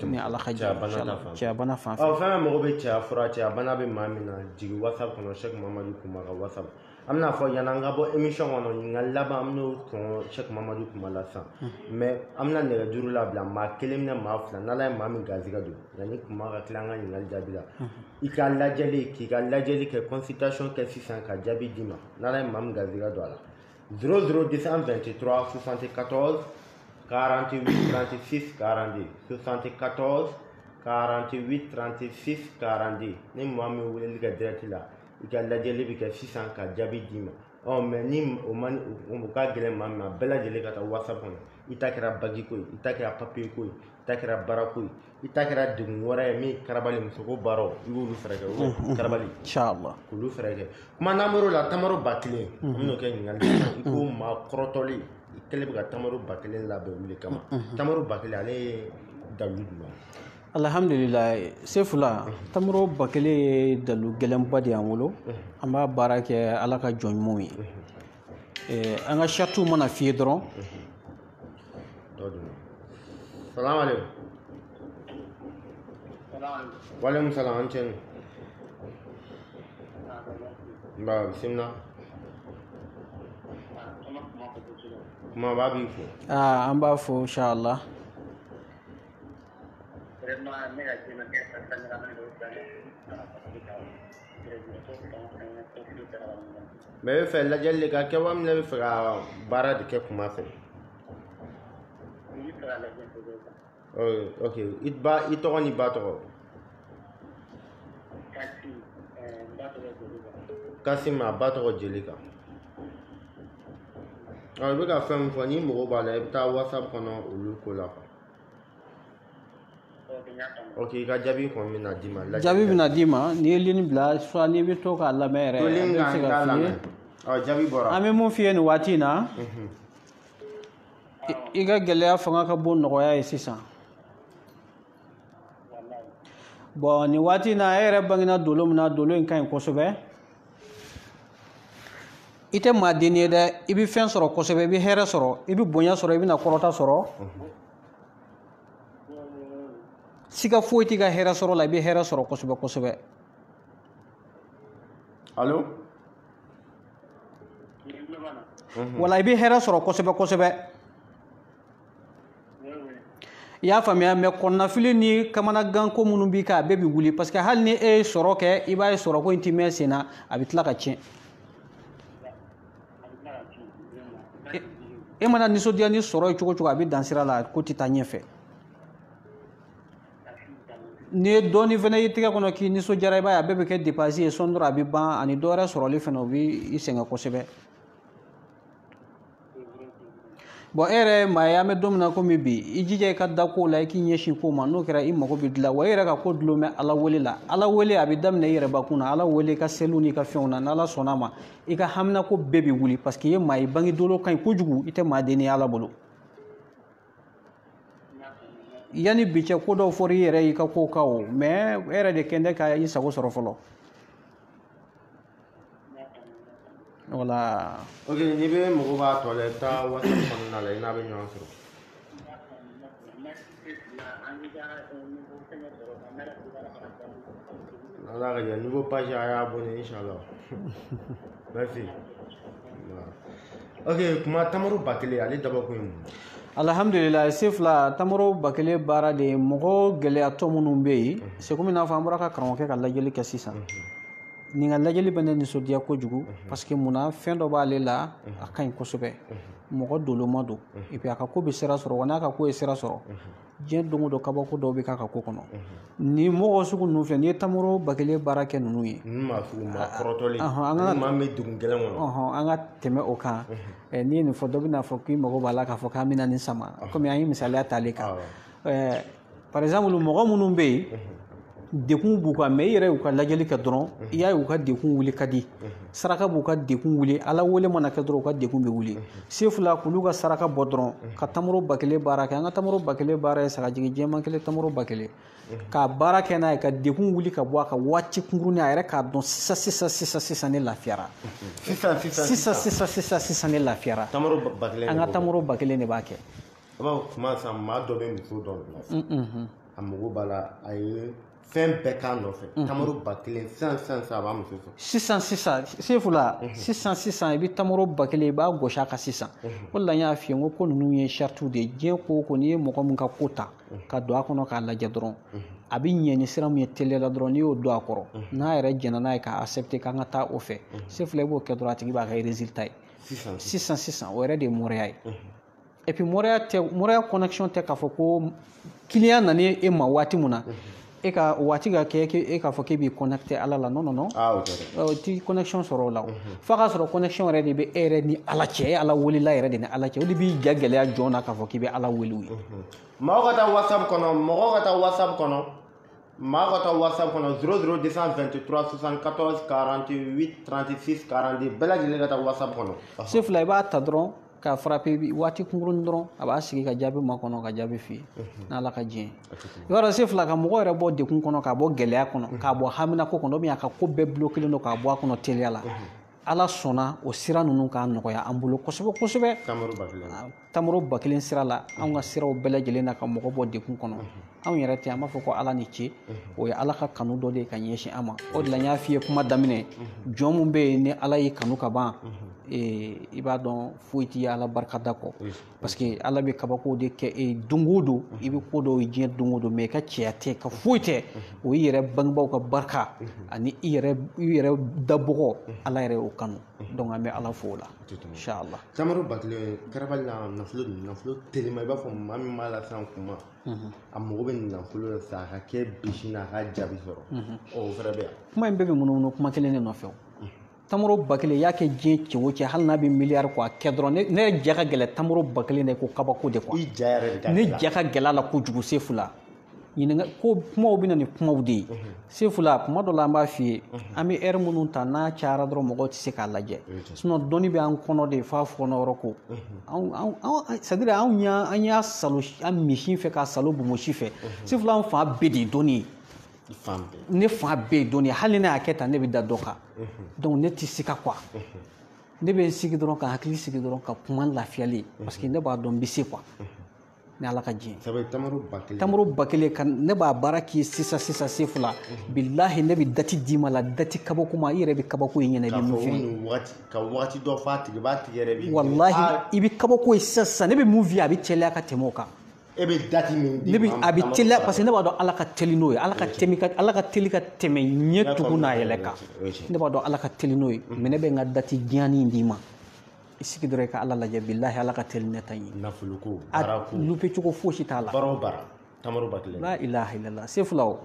ni Ala ka jɛn ye, cɛya bana fan fɛ. Ɔ fɛn fɛn mago bɛ cɛya fura, cɛya bana bɛ maa min na, jigin WhatsApp kɔnɔ, Sɛki Mamadu Kuma ka WhatsApp. An bɛna fɔ yan'an ka bɔ émission kɔnɔ, ɲininkali laban an bɛn'o kɔn Sɛki Mamadu Kuma la sisan. Mais an bɛna nɛgɛjuru labila, maa kelen bɛna maa fila, n'Ala ye maa min garisɛgɛ don, yanni kuma ka tila an ka ɲininkali jaabi la. I ka lajɛli, k'i ka lajɛli kɛ, consultation kɛ sisan ka jaabi d'i ma, n'Ala ye maa min garisɛgɛ don a la. 00223 74 48 36 42 74 48 36 42. Ni maa min weleli kɛ direct la, i ka lajɛli bɛ kɛ sisan ka jaabi d'i ma. Ɔ mais ni o man o ka gɛlɛn maa min ma, bɛɛ lajɛlen ka taa WhatsApp kɔnɔ. I ta kɛra bagi ko ye, i ta kɛra papier ko ye, i ta kɛra baara ko ye, i ta kɛra degun wɛrɛ ye min karabali musoko baaraw, i b'olu fɛɛrɛ kɛ, olu karabali. Inchallah. K'olu fɛɛrɛ kɛ. Kuma n'an bɔr'o la, tamaro 1000, an bɛn'o kɛ ɲininkali ye. I ko maa kɔrɔtɔlen, i kɛlen bɛ ka tamaro 1000 labɛn olu de kama. Tamaro 1000, ale ye dalu jumɛn? Alhamdulillah, Sefula, tamaro 1000 ye dalu gɛlɛnba de y'an bolo. An b'a baara kɛ Ala ka jɔn ɲumanw ye. An ka saritiw mana f'i ye dɔrɔn. Salam alaikum. Walaikum salam, an cɛ ni. Nba, bisimila. Kuma b'a b'i fo. An b'a fo inshallah. Mais i bɛ fɛ lajɛli de ka kɛ wa min bɛ fɛ ka baara de kɛ kuma fɛ? Ok, i ba, i tɔgɔ ni ba tɔgɔ? Kasim, a ba tɔgɔ Jelika. I bɛ ka fɛn min fɔ, n'i mago b'a la, i bɛ taa WhatsApp kɔnɔ olu ko la. Ok, i ka jaabi kɔni bɛna d'i ma. Jaabi bɛna d'i ma, n'i ye ligne bila, soit n'i bɛ to k'a lamɛn yɛrɛ, an bɛ se ka f'i ye. Jaabi bɔra. An bɛ mun f'i ye nin waati in na, i ka gɛlɛya fanga ka bon nɔgɔya ye sisan. Bon, nin waati in na, e yɛrɛ bangena dolo min na, dolo in ka ɲi kosɛbɛ. I tɛ maa den ye dɛ, i bɛ fɛn sɔrɔ kosɛbɛ, i bɛ hɛrɛ sɔrɔ, i bɛ bonya sɔrɔ, i bɛna kɔrɔta sɔrɔ. Siga foyi t'i ka hɛrɛ sɔrɔ la, i bɛ hɛrɛ sɔrɔ kosɛbɛ kosɛbɛ. Allo? Wala, i bɛ hɛrɛ sɔrɔ kosɛbɛ kosɛbɛ. I y'a faamuya, mais kɔnɔnafili ni kamanaganko minnu b'i kan, a bɛɛ bɛ wuli, parce que hali ni e ye sɔrɔ kɛ, i b'a ye sɔrɔ ko in ti mɛn sen na, a bɛ tila ka tiɲɛ. E mana nisɔndiya ni sɔrɔ ye cogo o cogo, a bɛ dan sira la, ko tɛ taa ɲɛfɛ. N'i ye dɔɔnin fana y'i tɛgɛ kɔnɔ k'i nisɔndiyara, i b'a ye a bɛɛ bɛ kɛ dépense ye, sɔɔni dɔrɔn a bɛ ban, ani dɔ wɛrɛ sɔrɔli fana o bɛ i sɛgɛn kosɛbɛ. Bon, e yɛrɛ ye maa ye, an bɛ don min na komi bi, i jija i ka da ko la, i k'i ɲɛsin ko ma, n'o kɛra i mago bɛ dilan. Wa e yɛrɛ ka ko dulon bɛ Ala wele la. Ala wele a bɛ daminɛ i yɛrɛ bakun na, Ala wele i ka seliw n'i ka fɛnw na, n'Ala sɔnna ma, i ka haminako bɛɛ bɛ wuli, parce que i ye maa ye, bange dolo ka ɲi kojugu, i tɛ maa den ye Ala bolo. Yanni bi cɛ, ko dɔw fɔra i yɛrɛ y'i ka kow kan o, mais e yɛrɛ de kɛn tɛ ka i sago sɔrɔ fɔlɔ. Voilà. Ok, n'i bɛ mago b'a tɔ la, i bɛ taa WhatsApp kɔnɔna la, i n'a bɛ ɲɔgɔn sɔrɔ. Ala ka jɛ, nouveau page a y'a abonné inchallah. Merci. Ok, kuma tamaro 1000, ale dabɔ kun ye mun ye? Alhamdulillah, Sefula, tamaro 1000 baara de ye mɔgɔ gɛlɛyatɔ minnu bɛ yen, c'est comme i n'a fɔ an bɔra ka karamɔgɔkɛ ka lajɛli kɛ sisan. Nin ka lajɛli bɛ ne nisɔndiya kojugu, parce que munna, fɛn dɔ b'ale la, a ka ɲi kosɛbɛ. Mɔgɔ doloma don, et puis a ka ko bɛ sira sɔrɔ, wa n'a ka ko ye sira sɔrɔ, diɲɛ don o don kabako dɔw bɛ k'a ka ko kɔnɔ. Ni mɔgɔ sugu ninnu filɛ, n'i ye tamaro 1000 baara kɛ ninnu ye. Ninnu maa sugu maa kɔrɔtɔlen, ani maa min bɛ degun gɛlɛn kɔnɔ. An ka tɛmɛ o kan. N'i ye nin fɔ, dɔ bɛna fɔ k'i mago b'a la k'a fɔ k'an bɛna nin sama, komi an ye misaliya t'ale kan. Par exemple, mɔgɔ minnu bɛ yen, dekun b'u kan, mais i yɛrɛ y'u ka lajɛli kɛ dɔrɔn, i y'a ye u ka dekun wuli ka di. Saraka b'u ka dekun wuli, Ala wele mana kɛ dɔrɔn u ka dekun bɛ wuli. Sefula, k'olu ka saraka bɔ dɔrɔn, ka tamaro 1000 baara kɛ. An ka tamaro 1000 baara ye sagajigi jɛman kelen, tamaro 1000. K'a baara kɛ n'a ye, ka dekun wuli ka bɔ a kan waati kunkurunin, a yɛrɛ k'a dɔn sisan sisan sisan sisan ne lafiyara. Sisan sisan sisan sisan sisan sisan ne lafiyara. Tamaro 1000. An ka tamaro 1000 de b'a kɛ. I b'a fɔ kuma sisan, maa dɔ bɛ muso dɔ bila. A mago b'a la, a ye fɛn bɛɛ k'a nɔfɛ. Tamaro 1000 sisan sisan sisan a b'a muso sɔrɔ. Sisan sisan, Sefula, sisan sisan i bɛ tamaro 1000, i b'a gosi a kan sisan. O de la n y'a f'i ye, n ko ko ninnu ye saritiw de ye. Diɲɛ ko o ko, n'i ye mɔgɔ min ka ko ta ka don a kɔnɔ k'a lajɛ dɔrɔn, a bɛ ɲɛ ni sira min ye teliya la dɔrɔn, n'i y'o don a kɔrɔ, n'a yɛrɛ jɛnna n'a ye k'a accepter k'an ka taa o fɛ, Sefula, i b'o kɛ dɔrɔn, a tigi b'a ka résultat ye. Sisan sisan sisan, o yɛrɛ de ye moriya ye. Et puis moriya tɛ, moriya connexion tɛ k'a fɔ ko client nana e ma waati mun na, e ka waati ka kɛ e k'a fɔ k'e b'i connecté Ala la. Non, non, non. Ah, o tɛ dɛ. O ti connexion sɔrɔ o la. O f'a ka sɔrɔ connexion yɛrɛ de bɛ e yɛrɛ ni Ala cɛ, e Ala welela yɛrɛ de ni Ala cɛ, o de b'i ja gɛlɛya jɔn na k'a fɔ k'i bɛ Ala wele u ye. Mɔgɔw ka taa WhatsApp kɔnɔ, mɔgɔw ka taa WhatsApp kɔnɔ, maa ka taa WhatsApp kɔnɔ 00 223 74 48 36 42, bɛɛ lajɛlen ka taa WhatsApp kɔnɔ. Se fila, i b'a ta dɔrɔn ka frappe waati kunkurunin dɔrɔn, a b'a sigi ka jaabi makɔnɔ, ka jaabi f'i ye n'Ala ka diɲɛ. I b'a dɔn, se fila, ka mɔgɔ yɛrɛ bɔ degun kɔnɔ, k'a bɔ gɛlɛya kɔnɔ, k'a bɔ haminako kɔnɔ, ou bien a ka ko bɛɛ bloqué don, k'a bɔ a kɔnɔ teliya la, Ala sɔnna o sira ninnu k'a nɔgɔya an bolo kosɛbɛ kosɛbɛ. Tamaro ba kelen. Tamaro ba kelen sira la, anw ka siraw bɛɛ lajɛlen na ka mɔgɔ bɔ degun kɔnɔ. Anw yɛrɛ tɛ, an b'a fɔ ko Ala ni ce, o ye Ala ka kanu dɔ de ye ka ɲɛsin an ma. O de la n y'a f'i ye kuma daminɛ, jɔn mun bɛ yen ni Ala y'i kanu ka ban, i b'a dɔn foyi t'i Ala barikada kɔ, parce que Ala bɛ kabako de kɛ e don o don, i bɛ ko dɔw ye diɲɛ don o don, mais i ka cɛya tɛ, ka foyi tɛ, o y'i yɛrɛ bangebaaw ka barika ani i yɛrɛ dabɔgɔ, Ala yɛrɛ y'o kanu. Donc an bɛ Ala fo o la, inshallah. Tamaro ba kelen karabali la, nafolo telima, i b'a fɔ maa min b'a la sisan kuma, a mago bɛ nafolo la sisan, a ka kɛ bisi n'a ka jaabi sɔrɔ, o fɛnɛ bɛ yan. Kuma in bɛɛ bɛ munumunu kuma kelen de nɔfɛ. O tamaro ba kelen, i y'a kɛ diɲɛ cɛ o cɛ, hali n'a bɛ miliyari kɔ, a kɛ dɔrɔn. Ne yɛrɛ ja ka gɛlɛn tamaro ba kelen de ko kabako de quoi. I ja yɛrɛ de ka ne ja ka gɛlɛn a la kojugu. Sefula, ɲininka ko kumaw bɛ na ni kumaw de ye. Sefula, kuma dɔ la an b'a f'i ye, an bɛ ɛri minnu ta n'a cayara dɔrɔn, mɔgɔw tɛ se k'a lajɛ, sinon dɔnni bɛ an kɔnɔ de f'a kɔnɔ yɔrɔ ko anw, c'est à dire anw y'a an y'a salo an misi fɛ k'a salo bonbosi fɛ. Sefula, an fan bɛɛ de ye dɔnni ye. Ne fan bɛɛ ye dɔnni ye, hali ne y'a kɛ tan, ne bɛ da dɔ kan. Donc ne tɛ se ka quoi, ne bɛ n sigi dɔrɔn ka hakili sigi dɔrɔn ka kuma lafiyalen, parce que ne b'a dɔn n bɛ se quoi, ni Ala ka diɲɛ. Sabu tamaro ba kelen. Tamaro ba kelen kan, ne b'a baara k'i sisan sisan. Sefula, bilahi, ne bɛ date d'i ma la, date kabako ma, i yɛrɛ bɛ kabako ye ɲɛna, i bɛ mun f'i ye. Ka waati dɔ f'a tigi b'a tigi yɛrɛ b'i. Walahi, i bɛ kabako ye sisan sisan, ne bɛ mun f'i ye, a bɛ teliya ka tɛmɛ o kan. E bɛ date min di. Ne bɛ a bɛ teliya, parce que ne b'a dɔn Ala ka teli n'o ye, Ala ka teli ka Ala ka teli ka tɛmɛ ɲɛ tugun n'a yɛlɛ kan. Ne b'a dɔn Ala ka teli n'o ye, mais ne bɛ n ka date diyanin d'i ma. I sigi dɔrɔn i ka Ala lajɛ, bilahi, Ala ka teli ne ta in ye. Nafolo ko, baara ko. A lupe cogo fosi t'a la. Baara o baara, tamaro ba kelen. La ilaha illallah. Sefula, o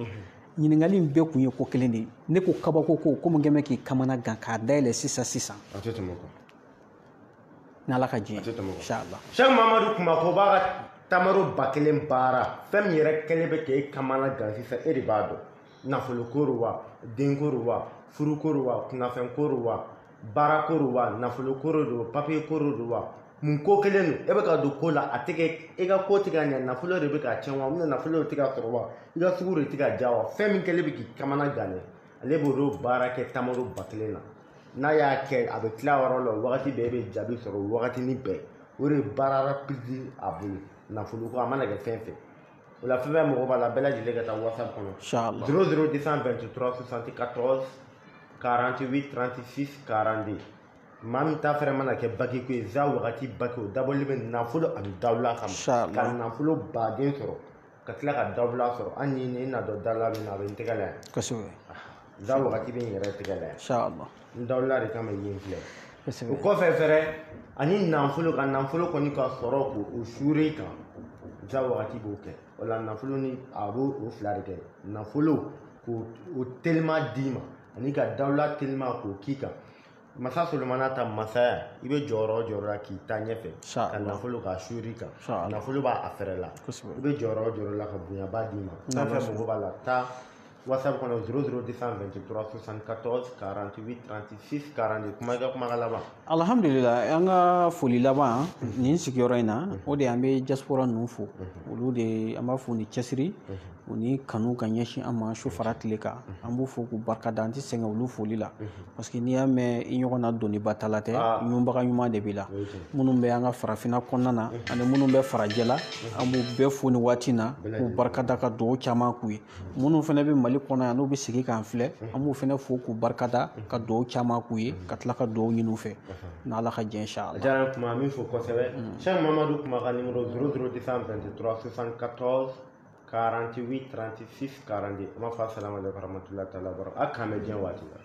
ɲininkali in bɛɛ kun ye ko kelen de ye. Ne ko kabako ko komi n kɛn bɛ k'i kamana gan k'a dayɛlɛ sisan sisan. A tɛ tɛmɛ o kan. N'Ala ka diɲɛ. A tɛ tɛmɛ o kan. Inshallah. Cheikh Mamadu Kumako b'a ka tamaro ba kelen baara, fɛn min yɛrɛ kɛlen bɛ k'e kamana gan sisan, e de b'a dɔn. Nafolo ko don wa, denko don wa, furuko don wa, kunnafɛnko don wa, baara ko don wa, nafolo ko don, papiye ko don wa, mun ko kelen don e bɛ ka don ko la, a tɛ kɛ e ka ko tɛ ka ɲɛ, nafolo de bɛ ka tiɲɛ wa, ou bien nafolo de tɛ ka sɔrɔ wa, i ka sugu de tɛ ka diya wa, fɛn min kɛlen bɛ k'i kamana gan dɛ, ale b'o baara kɛ tamaro ba kelen na. N'a y'a kɛ, a bɛ tila yɔrɔ la wagati bɛɛ, e bɛ jaabi sɔrɔ wagatinin bɛɛ. O de ye baara rapide a bolo. Nafolo ko a mana kɛ fɛn fɛn o la, fɛn fɛn mɔgɔ b'a la, bɛɛ lajɛlen ka taa WhatsApp kɔnɔ. Inshallah. 00 223 74 48 36 42. Maa min ta fɛnɛ mana kɛ baki ko ye, za wagati baki, o dabɔlen bɛ nafolo ani dawula kama, ka nafolo baden sɔrɔ, ka tila ka dawula sɔrɔ. Hali ni ne na dɔn dawula bɛ na, a bɛ n tɛgɛ la yan. Kosɛbɛ. Za wagati bɛ n yɛrɛ tɛgɛ la yan. Inshallah. N dawula de kama yen filɛ. Kosɛbɛ. O kɔfɛ fɛnɛ, ani nafolo, ka nafolo kɔni ka sɔrɔ k'o suure i kan, za wagati b'o kɛ. O la nafolo ni a b'o o fila de kɛ, nafolo k'o o telima d'i ma ani ka dawula telima k'o k'i kan. Masa Solomana ta masaya, i bɛ jɔyɔrɔ o jɔyɔrɔ la k'i ta ɲɛfɛ, ka nafolo k'a suure i kan, nafolo b'a a fɛrɛ la, i bɛ jɔyɔrɔ o jɔyɔrɔ la ka bonyaba d'i ma. Fɛn fɛn mago b'a la, taa WhatsApp kɔnɔ 00 223 74 48 36 42. Kuma i ka kuma ka laban. Alhamdulillah, an ka foli laban nin sigiyɔrɔ in na, o de an bɛ diaspora ninnu fo. Olu de an b'a fo ni cɛsiri u ni kanu ka ɲɛsin an ma su fara tile kan. An b'u fo k'u barika da, an tɛ sɛgɛn olu foli la, parce que n'i y'a mɛn i ɲɔgɔn na doniba ta la tɛ, ɲunbaga ɲuman de b'i la. Minnu bɛ an ka farafinna kɔnɔna na ani minnu bɛ farajɛ la, an b'u bɛɛ fo nin waati in na k'u barika da, ka dugawu caman k'u ye. Minnu fana bɛ Mali kɔnɔ yan n'u bɛ sigi k'an filɛ, an b'u fana fo k'u barika da, ka dugawu caman k'u ye, ka tila ka dugawu ɲini u fɛ n'Ala ka diɲɛ inshallah. A diyara n kuma min fo kosɛbɛ. Cheikh Mamadu Kuma ka numéro 00 223 74 48 36 42. An b'a fɔ asalamu aleykum warahmatulahi taala wabarakatuh. A k'an bɛn diɲɛ waati la.